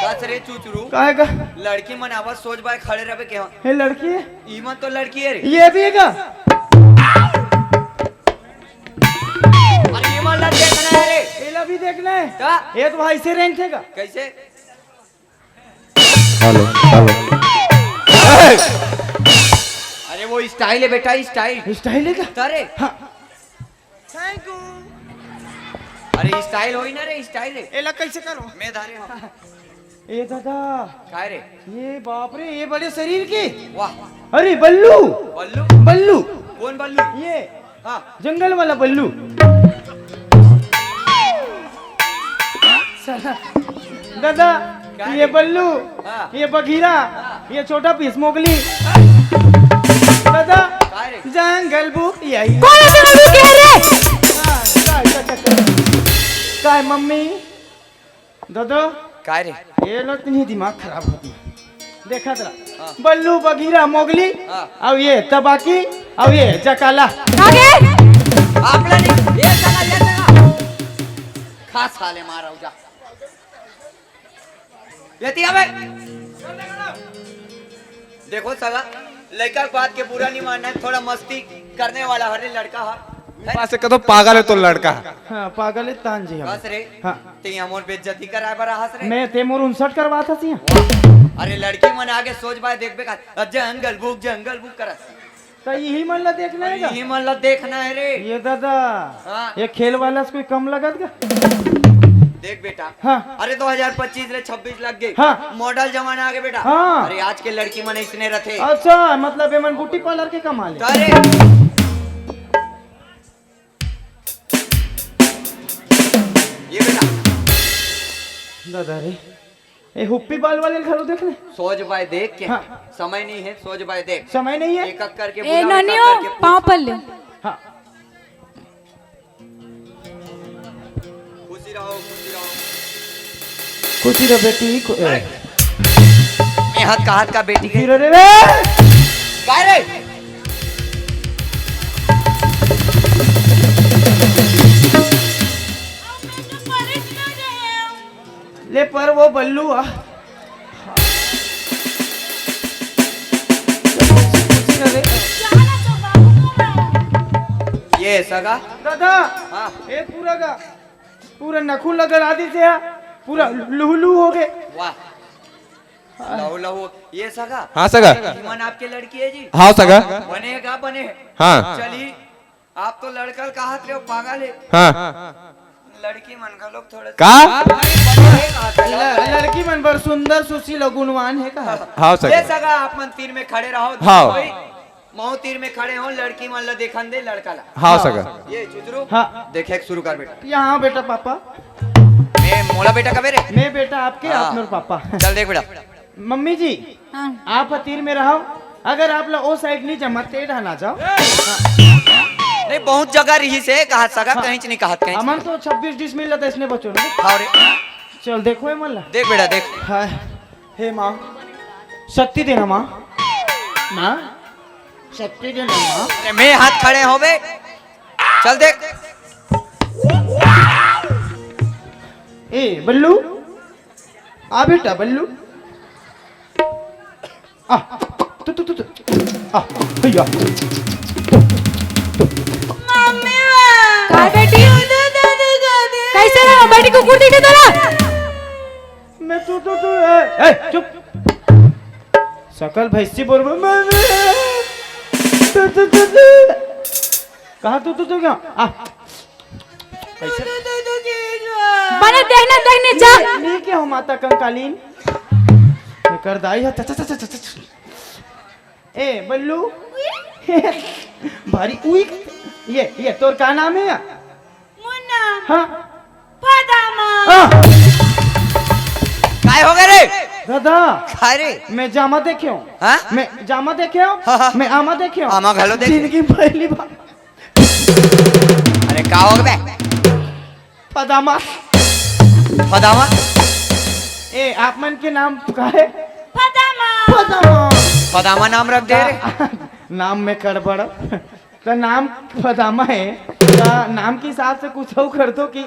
कस रे चुचरू। काहे का? लड़की मन आवाज सोच बाय खड़े रहबे के हाँ। हे लड़की है? ईमन तो लड़की है रे। ये भी है का? अरे ईमन ला देखना है रे। एला भी देखना है? का? ये तो भाई से रेंग थे का? कैसे? Hello, hello. स्टाइल है बेटा, स्टाइल। स्टाइल है का? अरे। हाँ। अरे, स्टाइल होई ना रे, स्टाइल है। एला कैसे करो? मैं धारे हूँ। ए दादा। काय रे? ये बाप रे, ये बड़े शरीर के। वाह। अरे बल्लू। बल्लू? बल्लू। कौन बल्लू? ये। हाँ। जंगल वाला बल्लू। साला, दादा, का ये रे? बल्लू, हाँ। ये बघीरा, हाँ। ये छोटा पीस मोगली। दादा, का रे? जंगल बुक यही। कौन है जंगल बुक ये रे? हाँ, काय, काय, काय, काय? काय मम्मी? दादा, काय रे? ये लोग तो नहीं दिमाग खराब होती। देखा जरा, हाँ। बल्लू, बघीरा, मोगली, हाँ। अब ये तबाकी, अब ये जकाला। आगे। आपला नहीं, ये जगह, ये जगह। खा साले मारा जा। ये तिया बे। देखो सगा, लड़का के बात के बुरा नहीं मानना है, थोड़ा मस्ती करने वाला हरे लड़का हा। पास से कतो पागल है तो लड़का। हाँ, पागल है तान जी हम। बस रे। हाँ। ते हमर बेइज्जती कराए बर आहस रे। मैं ते मोर उनसठ करवात हस यहाँ। अरे लड़की मन आगे सोच बाय देखबे का, जंगल बुक, जंगल बुक करस। तो यही मन ला देखना है का? यही मन ला देखना है रे। ये दादा, हाँ। ये खेल वाला से कोई कम लगत का? देख बेटा, हाँ। अरे दो हज़ार पच्चीस ले छब्बीस लग गए। हाँ। मॉडल जमाना आ गए बेटा। हाँ। अरे आज के लड़की मन इसने रथे। अच्छा, मतलब ये मन ब्यूटी पार्लर के कमा ले। अरे ये बेटा। दादा रे, ए हुप्पी बाल वाले घलो देख ले। सोच बाय देख के। हाँ। समय नहीं है, सोच बाय देख। समय नहीं है? एक एक करके ए बुलाओ, एक एक ननियो, करके पूछ। पाँव पर ले। हाँ। खुशी रहो, खुशी रहो। खुशी रहो बेटी, खु-, ए। मैं हाथ का, हाथ का बेटी खुशी रहो रे, रे। काय रे? ले पर वो बल्लू आ। ये सगा? दादा, हाँ। ए पूरा का, पूरा नखुन ला गड़ा दी से, पूरा लुहलु हो गए। वाह। लहू लहू। ये सगा? हाँ सगा। ईमन आपके लड़की है जी? हाँ सगा। बने का बने? हाँ। चली। आप तो लड़का ल कहत रहे हो, पागल है। हाँ। लड़की मन का लोग थोड़ा का? अरे, बने का कहत रहे हो। ल-, लड़की मन बर सुंदर, सुशील और गुणवान है का? हाँ, सगा। ये सगा, आप मन तीर में खड़े रहो। हाँ। कोई मऊ तीर में खड़े हो, लड़की मन ला देखन दे, लड़का ला। हाँ, सगा। ये चुचरू। हाँ। देखे, शुरू कर बेटा। यहाँ बेटा पापा। मैं मोला बेटा कबे रे? मैं बेटा आपके, हाँ। आप मोर पापा। चल देख बेटा। मम्मी जी, हाँ। आप ह तीर में रहो, अगर आप ला ओ साइड नहीं जमा, ते डहन आ जाओ। नहीं, बहुत जगह रही से, कहा सगा, हाँ। कहीं च नहीं कहत, कहीं च हमन नहीं। तो छब्बीस डिसमिल ला दस ने बचो ना। हाँ रे। चल, देखो ए मन ला। देख बेटा, देख। हाय, हे माँ, शक्ति देना माँ। माँ, शक्ति देना माँ। अरे, मैं हाथ खड़े हो बे। चल देख। ए, बल्लू, आ बेटा, बल्लू। आ, तू, तू, तू, तू। आ, भैया। मम्मी बा। का बेटी? दूध, दूध, दूध, दूध। कैसे रहा? बेटी कुकुर दिखे तोला? मैं तू, तू, तू, ए, ए, चुप। सकल भैंसी बोल, बोल, बोल, बोल। तू, तू, तू, तू। कहाँ तू, तू, तू क्या? आ। कैसे? बने देखने, देखने जा। नी, नी के हो माता कंकालीन? एकर दाई है, च, च, च। ए, बल्लू। भारी उई। ये, ये, तोर का नाम है? मुन्ना। हाँ। पदामा। हाँ। काय हो गए रे? दादा। काय रे? मैं जामा देखे हूँ। हाँ? मैं जामा देखे हूँ। हाँ, हाँ। मैं आमा देखे हूँ। आमा घलो देखे। जिंदगी में पहली बार। अरे, का हो बे? पदामा। पदामा? ए, आप मन के नाम का है? पदामा। पदामा। पदामा नाम रख दे रे। नाम में गड़बड़। तो नाम पदामा है, तो नाम के हिसाब से कुछ और कर दो कि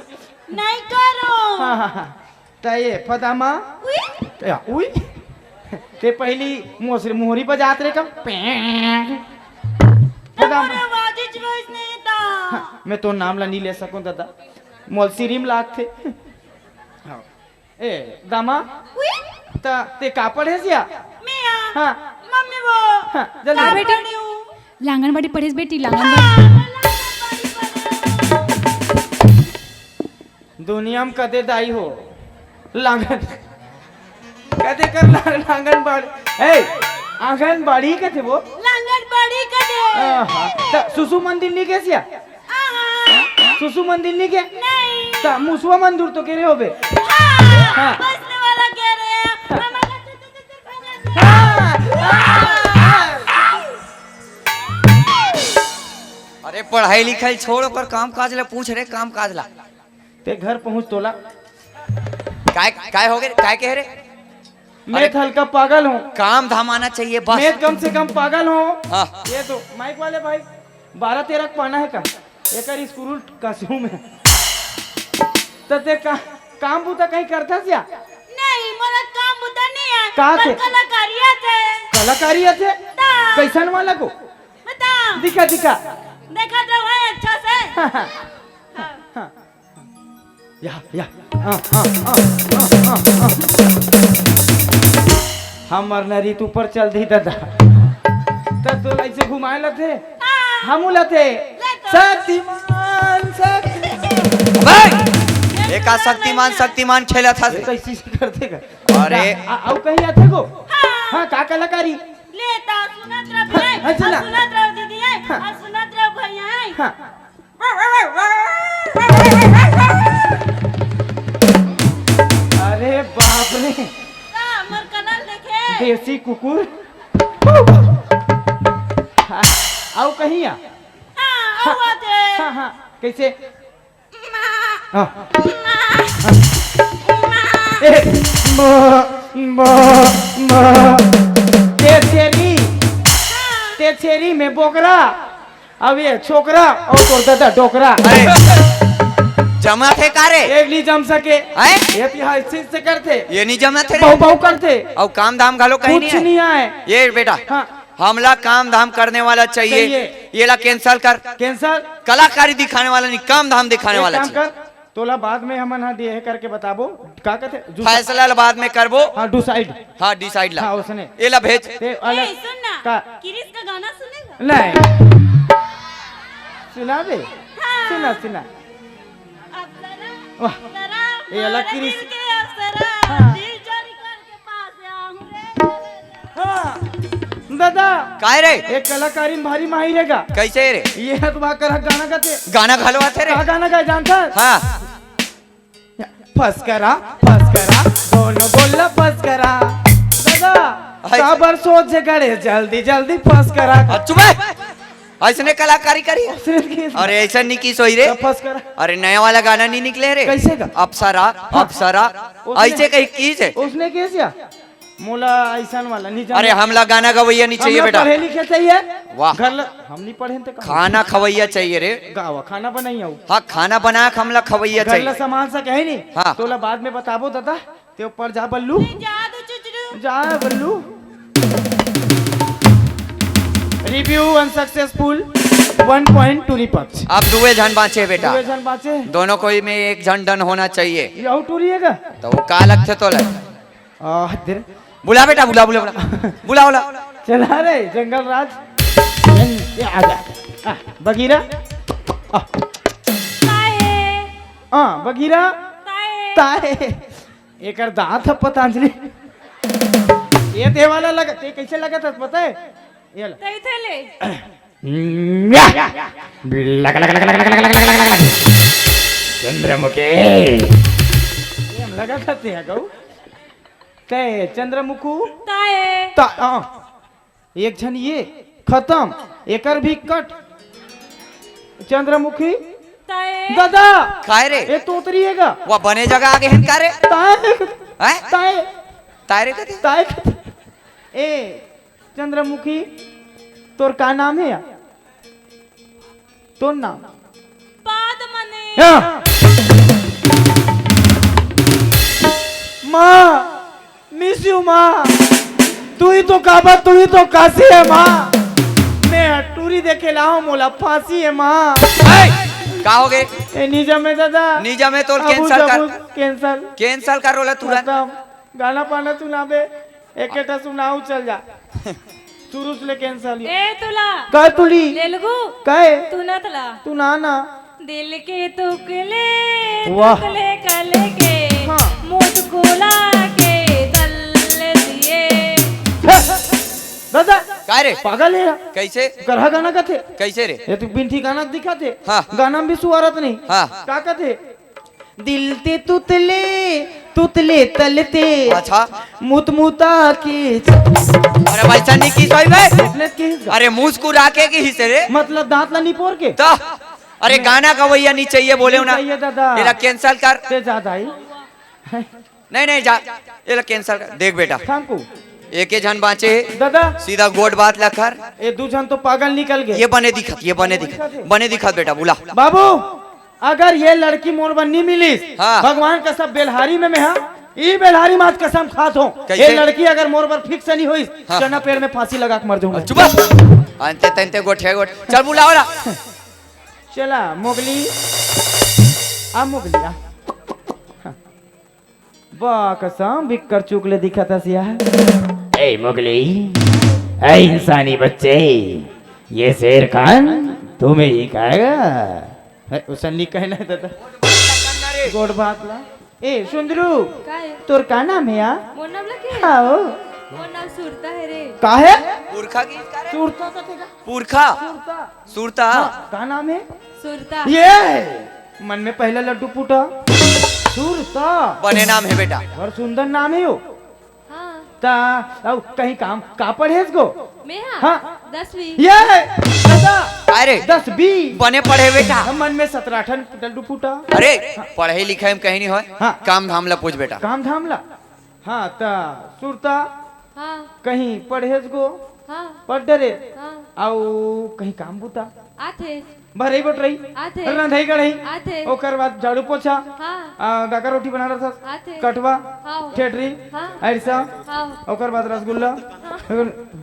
नहीं करो। हाँ, हाँ, हाँ। त ये पदामा। उई? या, उई? ते पहली मोसरी मोहरी बजात रे कब? पैं। पदामा। हमारे आवाज इच वॉइस नहीं था। हाँ, मैं तो नाम ला नहीं ले सकूं दादा। मोल सिरिम लाग थे। हाँ। ए, दामा। उई? त ते का पढ़े सिया? मैं आ। हाँ। मम्मी वो। हाँ, जल्दी। मैं बेटी। पढ़ी हूँ। लांगनबाड़ी पढ़ेस बेटी, लांगनबाड़ी। दुनिया में कते दाई हो, लांगन, कते कर ला-, लांगनबाड़ी, ए, आंगनबाड़ी कथे वो? लांगनबाड़ी कथे। आहा, त सुसु मंदिर नी केसिया? आहा। सुसु मंदिर नी के? नहीं। त मुसवा मंदिर तो केरे होबे? हाँ, हाँ। बसने वाला केरे। हाँ। हमारा अरे, पढ़ाई लिखाई छोड़, ओकर काम काज ला पूछ रे, काम काज ला। ते घर पहुंच तोला। काय, काय हो गे? काय कहे रे? मैं अरे, हल्का पागल हूँ। काम धाम आना चाहिए बस। मैं कम से कम पागल हूँ। हाँ। ये तो माइक वाले भाई, बारह तेरह के पाना है का? एकर स्क्रू कसू में। त ते का, काम बूता कहीं करथस या? नहीं, मोला काम बूता नहीं है। का पर थे? कलाकारी आथे। कलाकारी आथे? ता। कैसन वाला को? बता। दिखा, दिखा। देखा तो है अच्छा से। हाँ, हाँ। हाँ। हाँ। हाँ। या, या। हाँ, हाँ, हाँ, हाँ, हाँ, हाँ। हमर नरी तू ऊपर चल दी दादा। त तो ऐसे घुमाए लथे। हाँ। हमू लथे। ले तो। शक्तिमान, शक्तिमान। अबे! एका शक्तिमान, शक्तिमान खेलत हस। ये तो इसी से करथे का? अरे। आ, आ, आऊ कहीं आथे को? हाँ। हाँ, का कलाकारी? ले ता सुनत रह हाँ, भैया, हाँ, सुना। सुनत रह दीदी है, हाँ। आ सुनत रह भैया है। हाँ। अरे बाप रे। का हमर कनल देखे? देसी कुकुर। हाँ, आऊ कहीं आ? हाँ, आऊ आथे। हाँ, हाँ, कैसे? हाँ। ए, म, म, म। ते छेरी, ते छेरी में बोकरा, अब ये छोकरा और तोर दादा डोकरा। अरे, जमा थे का रे? एक नहीं जम सके। हैं? ये तो यहाँ इस चीज से करते। ये नहीं जमा थे रे? बहु बहु करते। और काम धाम घलो कहीं कुछ नहीं है। नहीं आए। ये बेटा, हाँ। हमला काम धाम करने वाला चाहिए। चाहिए। ये ला cancel कर। Cancel। कलाकारी दिखाने वाला नहीं, काम धाम दिखाने एक वाला काम चाहिए। कर, तोला बाद में हमन हा देह करके बताबो। का कहते? जू- फैसला ला बाद में करबो। हाँ, decide। हाँ, decide ला। हाँ, उसने। ये ला भेज। ते अलग ए, सुन ना। का? किरिस का गाना सुनेगा? नहीं। सुना बे? हाँ। सुना, सुना। अप्सरा, वाह। अप्सरा, ये अलग हमारे किरिस। दिल के अप्सरा, हाँ। दिल चोरी करके पास आऊं रे। हाँ। दादा। काय रे? एक कलाकारी में भारी माहिर है का? कैसे रे? ये है तुम्हारा करक गाना गाथे। गाना घलो आथे रे? का गाना गाए जानता है? हाँ। फसकरा, फसकरा, दोनों गोल्ला फसकरा। दादा, हाय। काबर सोच गड़े जल्दी जल्दी फसकरा। आ, चुप है। ऐसने कलाकारी करी। उसने की अरे ऐसा नहीं की सोई रे। तो फसकरा। अरे नया वाला गाना नहीं निकले रे। कैसे का? अप्सरा, हाँ। अप्सरा। उसने ऐसे कहीं की से। उसने कैसे? मोला ऐसन वाला नहीं जाने। अरे हमला गाना गवैया नहीं चाहिए हमला बेटा। पढ़े लिखे चाहिए। वाह। घर ल-, हम नहीं पढ़े तो का? खाना खवैया चाहिए रे। गावा, खाना बनाई आऊ। हाँ, खाना बना के हमला खवैया घर ल चाहिए। सामान सा कहे नहीं। हाँ। तोला बाद में बताबो दादा। ते ऊपर जा बल्लू। जा दो चुचरू। जा बल्लू। Review unsuccessful, one point टूरी पक्ष। अब दुए झन बाँचे बेटा। दुए झन बाँचे। दोनों कोई में एक झन done होना चाहिए। ये आऊ टूरी है का? तो वो का लगथे तोला? आह, तेरे बुला बेटा, बुला, बुला, बुला। बुला, बुला। चला रे, जंगल राज। ये आ जा। आ, बगीरा। आ। ताए। आ, बगीरा। ताए। ताए। एकर दांत ह पतंजलि। ये दे वाला लग, ते कैसे लगत हस पता है? ये ला। तई थे ले। लग, लग, लग। चंद्रमुखी। ये हम लगा करते हैं गऊ। ते चंद्रमुखू। ताए। ता, आ, एक झन ये खत्म, एकर भी कट। चंद्रमुखी। ताए। दादा। काय रे? ए तोतरी है गा। वा बने जगह आगे हन का रे? ताए। हैं? ताए। ताए रे कथे? ताए कथे। ए चंद्रमुखी, तोर का नाम है यार? तोर नाम? पाद मने। हाँ। माँ, miss you माँ। तू ही तो काबा, तू ही तो काशी है माँ। मैं टूरी देखे लाओ, मोला फांसी है माँ। ए, का हो गे? ए, निजम है दादा। निजम है तोर अब cancel कर। Cancel। Cancel कर रोला तुरंत। खत्म। गाना पाना सुनाबे, एक एटा सुनाऊ चल जा। शुरू से लेके अंसाली। ए तुला। काय तुली? लेलगू। काय? तू ना तला। तू ना ना। दिल के तुकले, वाह। तुकले कल के, हाँ। मुस्कुरा के दल दिए। हे, दादा। काय रे? पागल हे या? कैसे? गरहा गाना गाथे। कैसे रे? ये तो बिन ठिकाना दिखाथे। हाँ। गाना में भी सुवारत नहीं। हाँ। का कथे? दिल ते तुतले, तुतले तलते। अच्छा। मुतमुता के। अरे वैसा नहीं की सोई बे। तुतले के। अरे मुस्कुरा के की हिस्से रे। मतलब दांत ला निपोर के? तो अरे गाना गवैया नहीं चाहिए बोले हो ना। चाहिए दादा। एला cancel कर। ते ज्यादा ही। नहीं, नहीं, जा। एला cancel कर। देख बेटा। Thank you। एके झन बाँचे हे। दादा। सीधा गोठ बात ला कर। ए दू झन तो पागल निकल गए। ये बने दिखत, ये बने दिखत, बने दिखत बेटा, बुला। बाबू, अगर ये लड़की मोर बर नी मिलिस, हाँ। भगवान कसम बेलहारी में मैं हा, ई बेलहारी मात कसम खात हों। कैसे? ये लड़की अगर मोर बर fix नी होइस, हाँ। चना पेड़ में फांसी लगा के मर जाऊंगा। चुप। अंते तंते गोठे गोठ। चल बुलाओ ना। चला, मोगली। आ मोगली, आ। हाँ। बा कसम बिक्कर चूक ले दिखत हस यार। ए मोगली, ए इंसानी बच्चे, ये शेर खान तुम्हें ही खाएगा। है, उसन नहीं कहना है दादा। गोठ बात ला। ए सुंदरू, काय? तोर का नाम है यार? मोर नाम ला के? हाँ। मोर नाम सुरता है रे। का है? पुरखा की? सुरता का तेरा? पुरखा। सुरता। सुरता। हाँ, का नाम है? सुरता। ये मन में पहला लड्डू फूटा। सुरता। बने नाम है बेटा। और सुंदर नाम है यो। हाँ। ता, अब कहीं काम का पढ़ेस गो? मैं हाँ? हाँ। दसवीं। ये दादा। अरे। दस बी। बने पढ़े बेटा। मन में सतरा ठन लड्डू फूटा। अरे, पढ़े लिखे में कहीं नहीं होय। हाँ। काम धाम ला पूछ बेटा। काम धाम ला। हाँ, ता सुरता। हाँ। कहीं पढ़ेस गो? हाँ। पढ़ डरे? हाँ। अउ कहीं काम बूता? आथे। भरई बटरई? आथे। रंधई गढ़ई? आथे। ओकर बाद झाड़ू पोछा? हाँ। आ, डाका रोटी बना डरथस? आथे। कटवा? हाँ। ठेठरी? हाँ। अरिसा? हाँ। ओकर बाद रसगुल्ला? हाँ।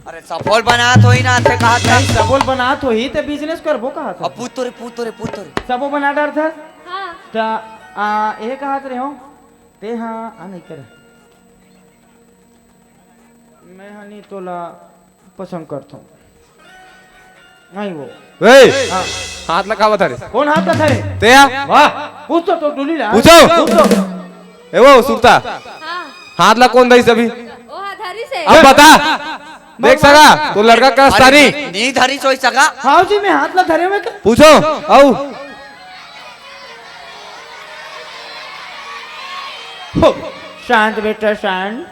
अरे सफोल बनात होही ना, आथे कहा था। नहीं, सफोल बनात होही ते business करबो कहा था। अब पूत तो रे, पूत तो रे, पूत तो रे। सबो बना डरथस? हाँ। ता, आ, ए कहा रे हो? ते हाँ, आ नहीं करे। मैं हनी तोला पसंद करथों। नहीं वो। ए! हाँ। हाथ ला का बता रे? कौन हाथ ला धरे? ते या? वाह, पूछ तो, तो डुली ला। पूछो। पूछ तो। ए वो सुरता। हाँ। हाथ ला कौन दई सभी? ओ हा धरी से। अब बता। देख सगा, तू लड़का का अरे स्थानी। नी, नी धरी सोई सगा। हाँ जी, मैं हाथ ला धरे हुए के। पूछो, आऊ। हो, शांत बेटा, शांत।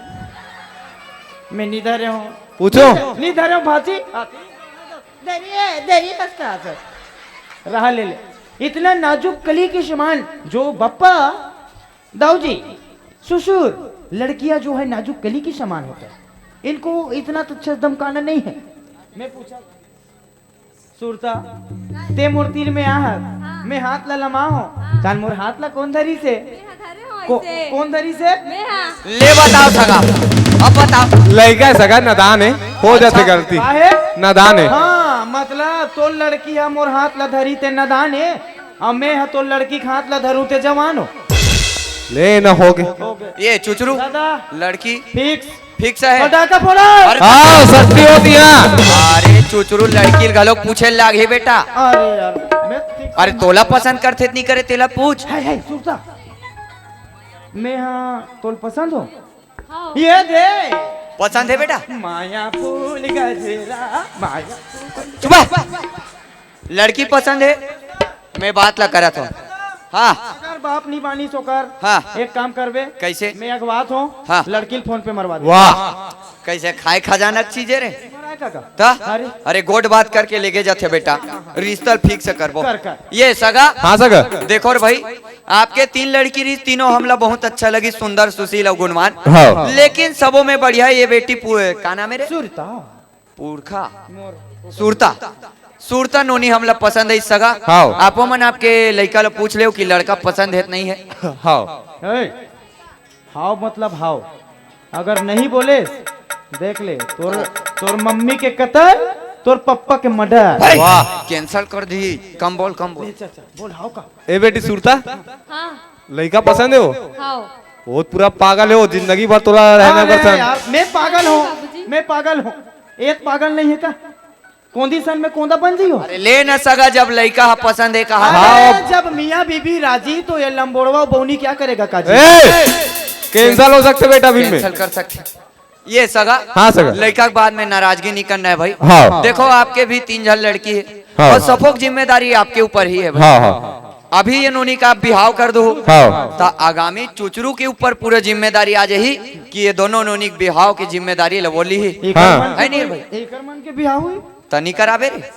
मैं नी धरे हों। पूछो। नी धरे हों, भाजी। धरिए, धरिए, हंसता, हंसता। रहा ले ले। इतना नाजुक कली के समान जो बप्पा, दाऊ जी, ससुर, लड़कियां जो है नाजुक कली के समान होता है। इनको इतना तुच्छ धमकाना नहीं है। मैं पूछा, सुरता, ते मोर तीर में आहस, हाँ। मैं हाथ ला लमा हों, हाँ। तान मोर हाथ ला कौन धरी से? मैं हा धरे हों को-, ऐसे। कौन धरी से? मैं हा। ले बताओ सगा, अब बताओ। लइका सगा नदान है, हो अच्छा, जाथे गलती। काहे? नदान है। हाँ, मतलब तोर लड़की हा मोर हाथ ला धरी ते नदान है, अउ मैं हा तोर लड़की के हाथ ला धरूं ते जवान हो। ले न हो गे। हो गे। ये चुचरू, दादा। लड़की। Fix। Fix है। पटाखा फोड़ा। अरे हाँ, सस्ती होती है। अरे चुचरू लड़की घलो पूछे लागे बेटा। अरे यार, मैं fix अरे तोला पसंद करथे त नहीं करे तेला पूछ। है, है, सुरता। मैं हाँ, तोल पसंद हो? हाँ। ये दे। पसंद है बेटा? माया फूल गजरा, माया फूल। चुप। लड़की पसंद है, मैं बात ला करत हों। हाँ। अगर बाप नी मानिस ओकर, हाँ। एक काम करबे, कैसे? मैं अगवात हों, हाँ। लड़की ल फोन पे मरवा दे। वाह, कैसे खाए खजाना चीज है रे? मराए काका। ता? अरे। अरे गोठ बात करके लेके जाथे बेटा, रिश्ता ल fix करबो। कर, कर। ये सगा? हाँ सगा। देखो रे भाई, आपके तीन लड़की रही, तीनों हमला बहुत अच्छा लगी, सुंदर, सुशील अउ गुणवान। हाँ। लेकिन सबो में बढ़िया ये बेटी पु-, का नाम है रे? सुरता। पुरखा। मोर। सुरता। सुरता नोनी हमला पसंद है सगा। हाव। आपो मन आपके लइका ल पूछ लेव कि लड़का पसंद है त नहीं है। हाव। ए, हाव मतलब हाव। अगर नहीं बोले, देख ले, तोर, तोर मम्मी के कतल, तोर पप्पा के murder। अरे, वाह। Cancel कर दी। कम बोल, कम बोल। ले, चल, चल, बोल हाव का। ए बेटी सुरता, हाँ। लइका पसंद है वो? हाव। वो पूरा पागल है वो, जिंदगी भर तोला रहना अरे पसंद। यार, मैं पागल हूँ, बाबूजी। मैं पागल हूँ। एक पागल नहीं है का? कोंदी सन में कोंदा बन जइयो। अरे ले न सगा, जब लइका ह पसंद हे कहा। अरे, हाँ। जब मियाँ बीबी राजी तो ये लंबोड़वा बौनी क्या करेगा काजी? ए, cancel हो सकथे बेटा, अभी में। Cancel कर सकथे। ये सगा, हाँ सगा। लइका के बाद में नाराजगी नहीं करना है भाई। हाँ। देखो, आपके भी तीन झन लड़की है हाँ। और सफोक जिम्मेदारी आपके ऊपर ही है भाई। हाँ, हाँ। अभी ये नोनी का आप बिहाव कर दो हाँ। तो आगामी चुचरू के ऊपर पूरा जिम्मेदारी आ जाही कि ये दोनों नोनी के बिहाव की जिम्मेदारी ल वो ली ही। एकर हाँ। मन है नहीं के, भाई? एकर मन के बिहाव हुई? तनी कराबे रे।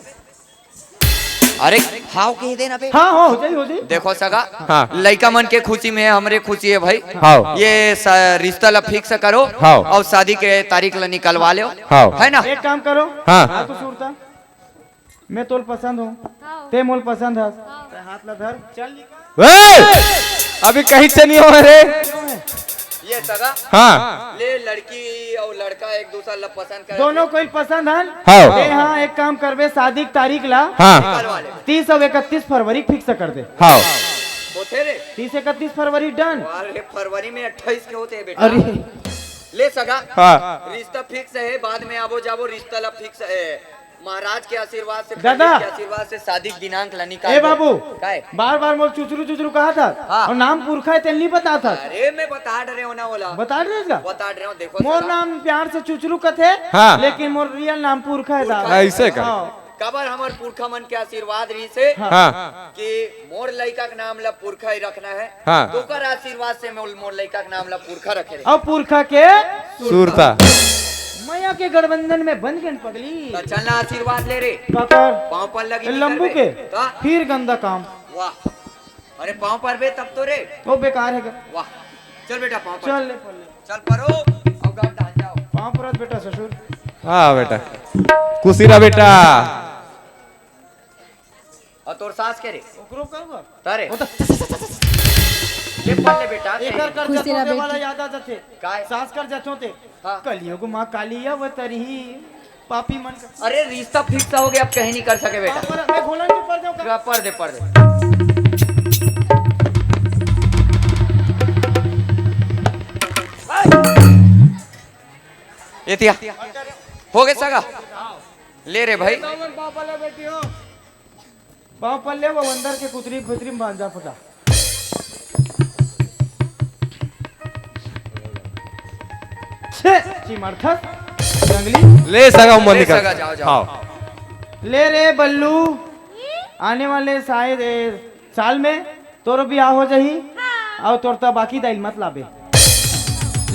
अरे, हाव कह दे ना बे। हाँ, हाँ, हो जाई, हो जाई। देखो सगा, हाँ। लइका मन के खुशी में हमरे खुशी है भाई। हाँ। ये स-, रिश्ता ला fix करो हाँ। और शादी के तारीख ला निकलवा लो। हाँ। है ना? एक काम करो। हाँ। हाँ, तो सुरता, मैं तोल पसंद हूँ, हाँ। ते मोल पसंद हस। हाँ। ते हाथ ला धर, चल निकल। ए! अभी कहीं से नहीं हो रे। ये सगा? हाँ। ले, लड़की और लड़का एक दूसरा ला पसंद करे। दोनों कोई पसंद हन? हाँ। ते हाँ, एक काम करबे, शादी की तारीख ला हाँ। निकलवा ले। तीस और इकतीस फरवरी fix कर दे। हाँ। होथे रे। तीस इकतीस फरवरी done। अरे, फरवरी में अट्ठाईस के होथे बेटा। अरे। ले सगा। हाँ। रिश्ता fix है, बाद में आबो जाबो, रिश्ता ला fix है। महाराज के आशीर्वाद से, दादा। पंडित के आशीर्वाद से शादी के दिनांक ला निकाल ए दो। बाबू, काय? बार-बार मोर चुचरू चुचरू कहा था हाँ। और नाम पुरखा है तेल नहीं बता था। अरे मैं बता रहे हो ना ओला। बता रहे हो इसका? बता रहे हो, देखो मोर सगा। नाम प्यार से चुचरू कथे, हाँ। लेकिन मोर real नाम पुरखा है पुरखा। दादा। ऐसे का? हाँ। काबर हमर पुरखा मन के आशीर्वाद रहिसे हाँ। हाँ। कि मोर लइका के नाम ला पुरखा ही रखना है। हाँ। तो ओकर आशीर्वाद से मोर, मोर लइका के नाम ला पुरखा रखे रहे। अब पुरखा के सुरता। मया के गठबंधन में बंध गन पगली। त चल ना आशीर्वाद ले रे। काकर? पाँव पर लगी ए, लंबू के? का? फिर गंदा काम। वाह। अरे पाँव पर बे तब तो रे। वो बेकार है का? वाह। चल बेटा पाँव पर। चल ले, पढ़ ले। चल परो, अब घर ढाल जाओ। पाँव परत बेटा ससुर। हाँ बेटा, खुशी रह बेटा। और तोर सास के रे? ओकरो का हुआ? तारे? वो तो ले पढ़ ले बेटा, एकर कर खुशी जथो रह ते वाला बेटी। याद आ जाथे। काय? सास कर जथो ते। हाँ। कलयुग माँ काली अवतरही। पापी मन का। अरे, रिश्ता fix हो गया, अब कहीं नहीं कर सके, बेटा। हाँ, पर मैं खोलन के पढ़ दूं का? पढ़ दे, पढ़ दे। ये दिया। हो गए सगा? ले रे भाई। पाँव पर ले वो अंदर के कुतरी भीतरी में बांध जा फटा। छे, चिमड़खस, जंगली। ले सगा, उमर ले निकल। सगा, जाओ, जाओ। हाँ। ले रे बल्लू, आने वाले शायद, ए, साल में तोरो बियाह हो जाही। हाँ। और तोर त बाकी दाइल मत लाबे।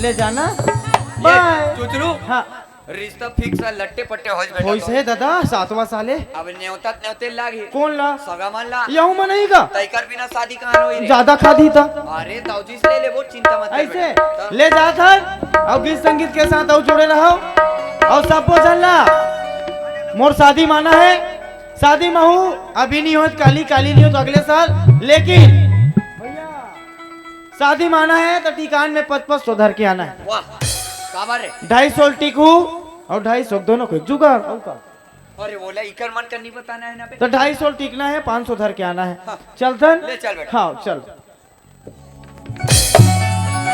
ले जाना। ये बाय। चुचरू। हाँ। रिश्ता fix है, लट्टे पट्टे हो बैठा होइस तो। हे दादा, सातवां साल हे। अब न्योता न्योते लाग हे। कौन ला? सगा मन ला। यहू मन नहीं का? तैकर बिना शादी कहाँ होई रे? ज्यादा खादी था। अरे दाऊजी से ले ले, बहुत चिंता मत कर ऐसे बेटा। ले जात हन, और गीत संगीत के साथ और जुड़े रहो, और सब बोझन ला मोर शादी माना है, शादी महू अभी नहीं होत, काली, काली नहीं होत, अगले साल। लेकिन भैया, शादी माना है तो टिकान में पच पच सौ धर के आना है। वाह, काबर रे? ढाई सौ टिकू और ढाई सौ दोनों को जुगाड़, और का? अरे बोला, इकर मन का नहीं बताना है ना बे। तो ढाई सौ टिकना है, पाँच सौ धर के आना है। हाँ। चल धन। ले चल बेटा। हाँ, चल।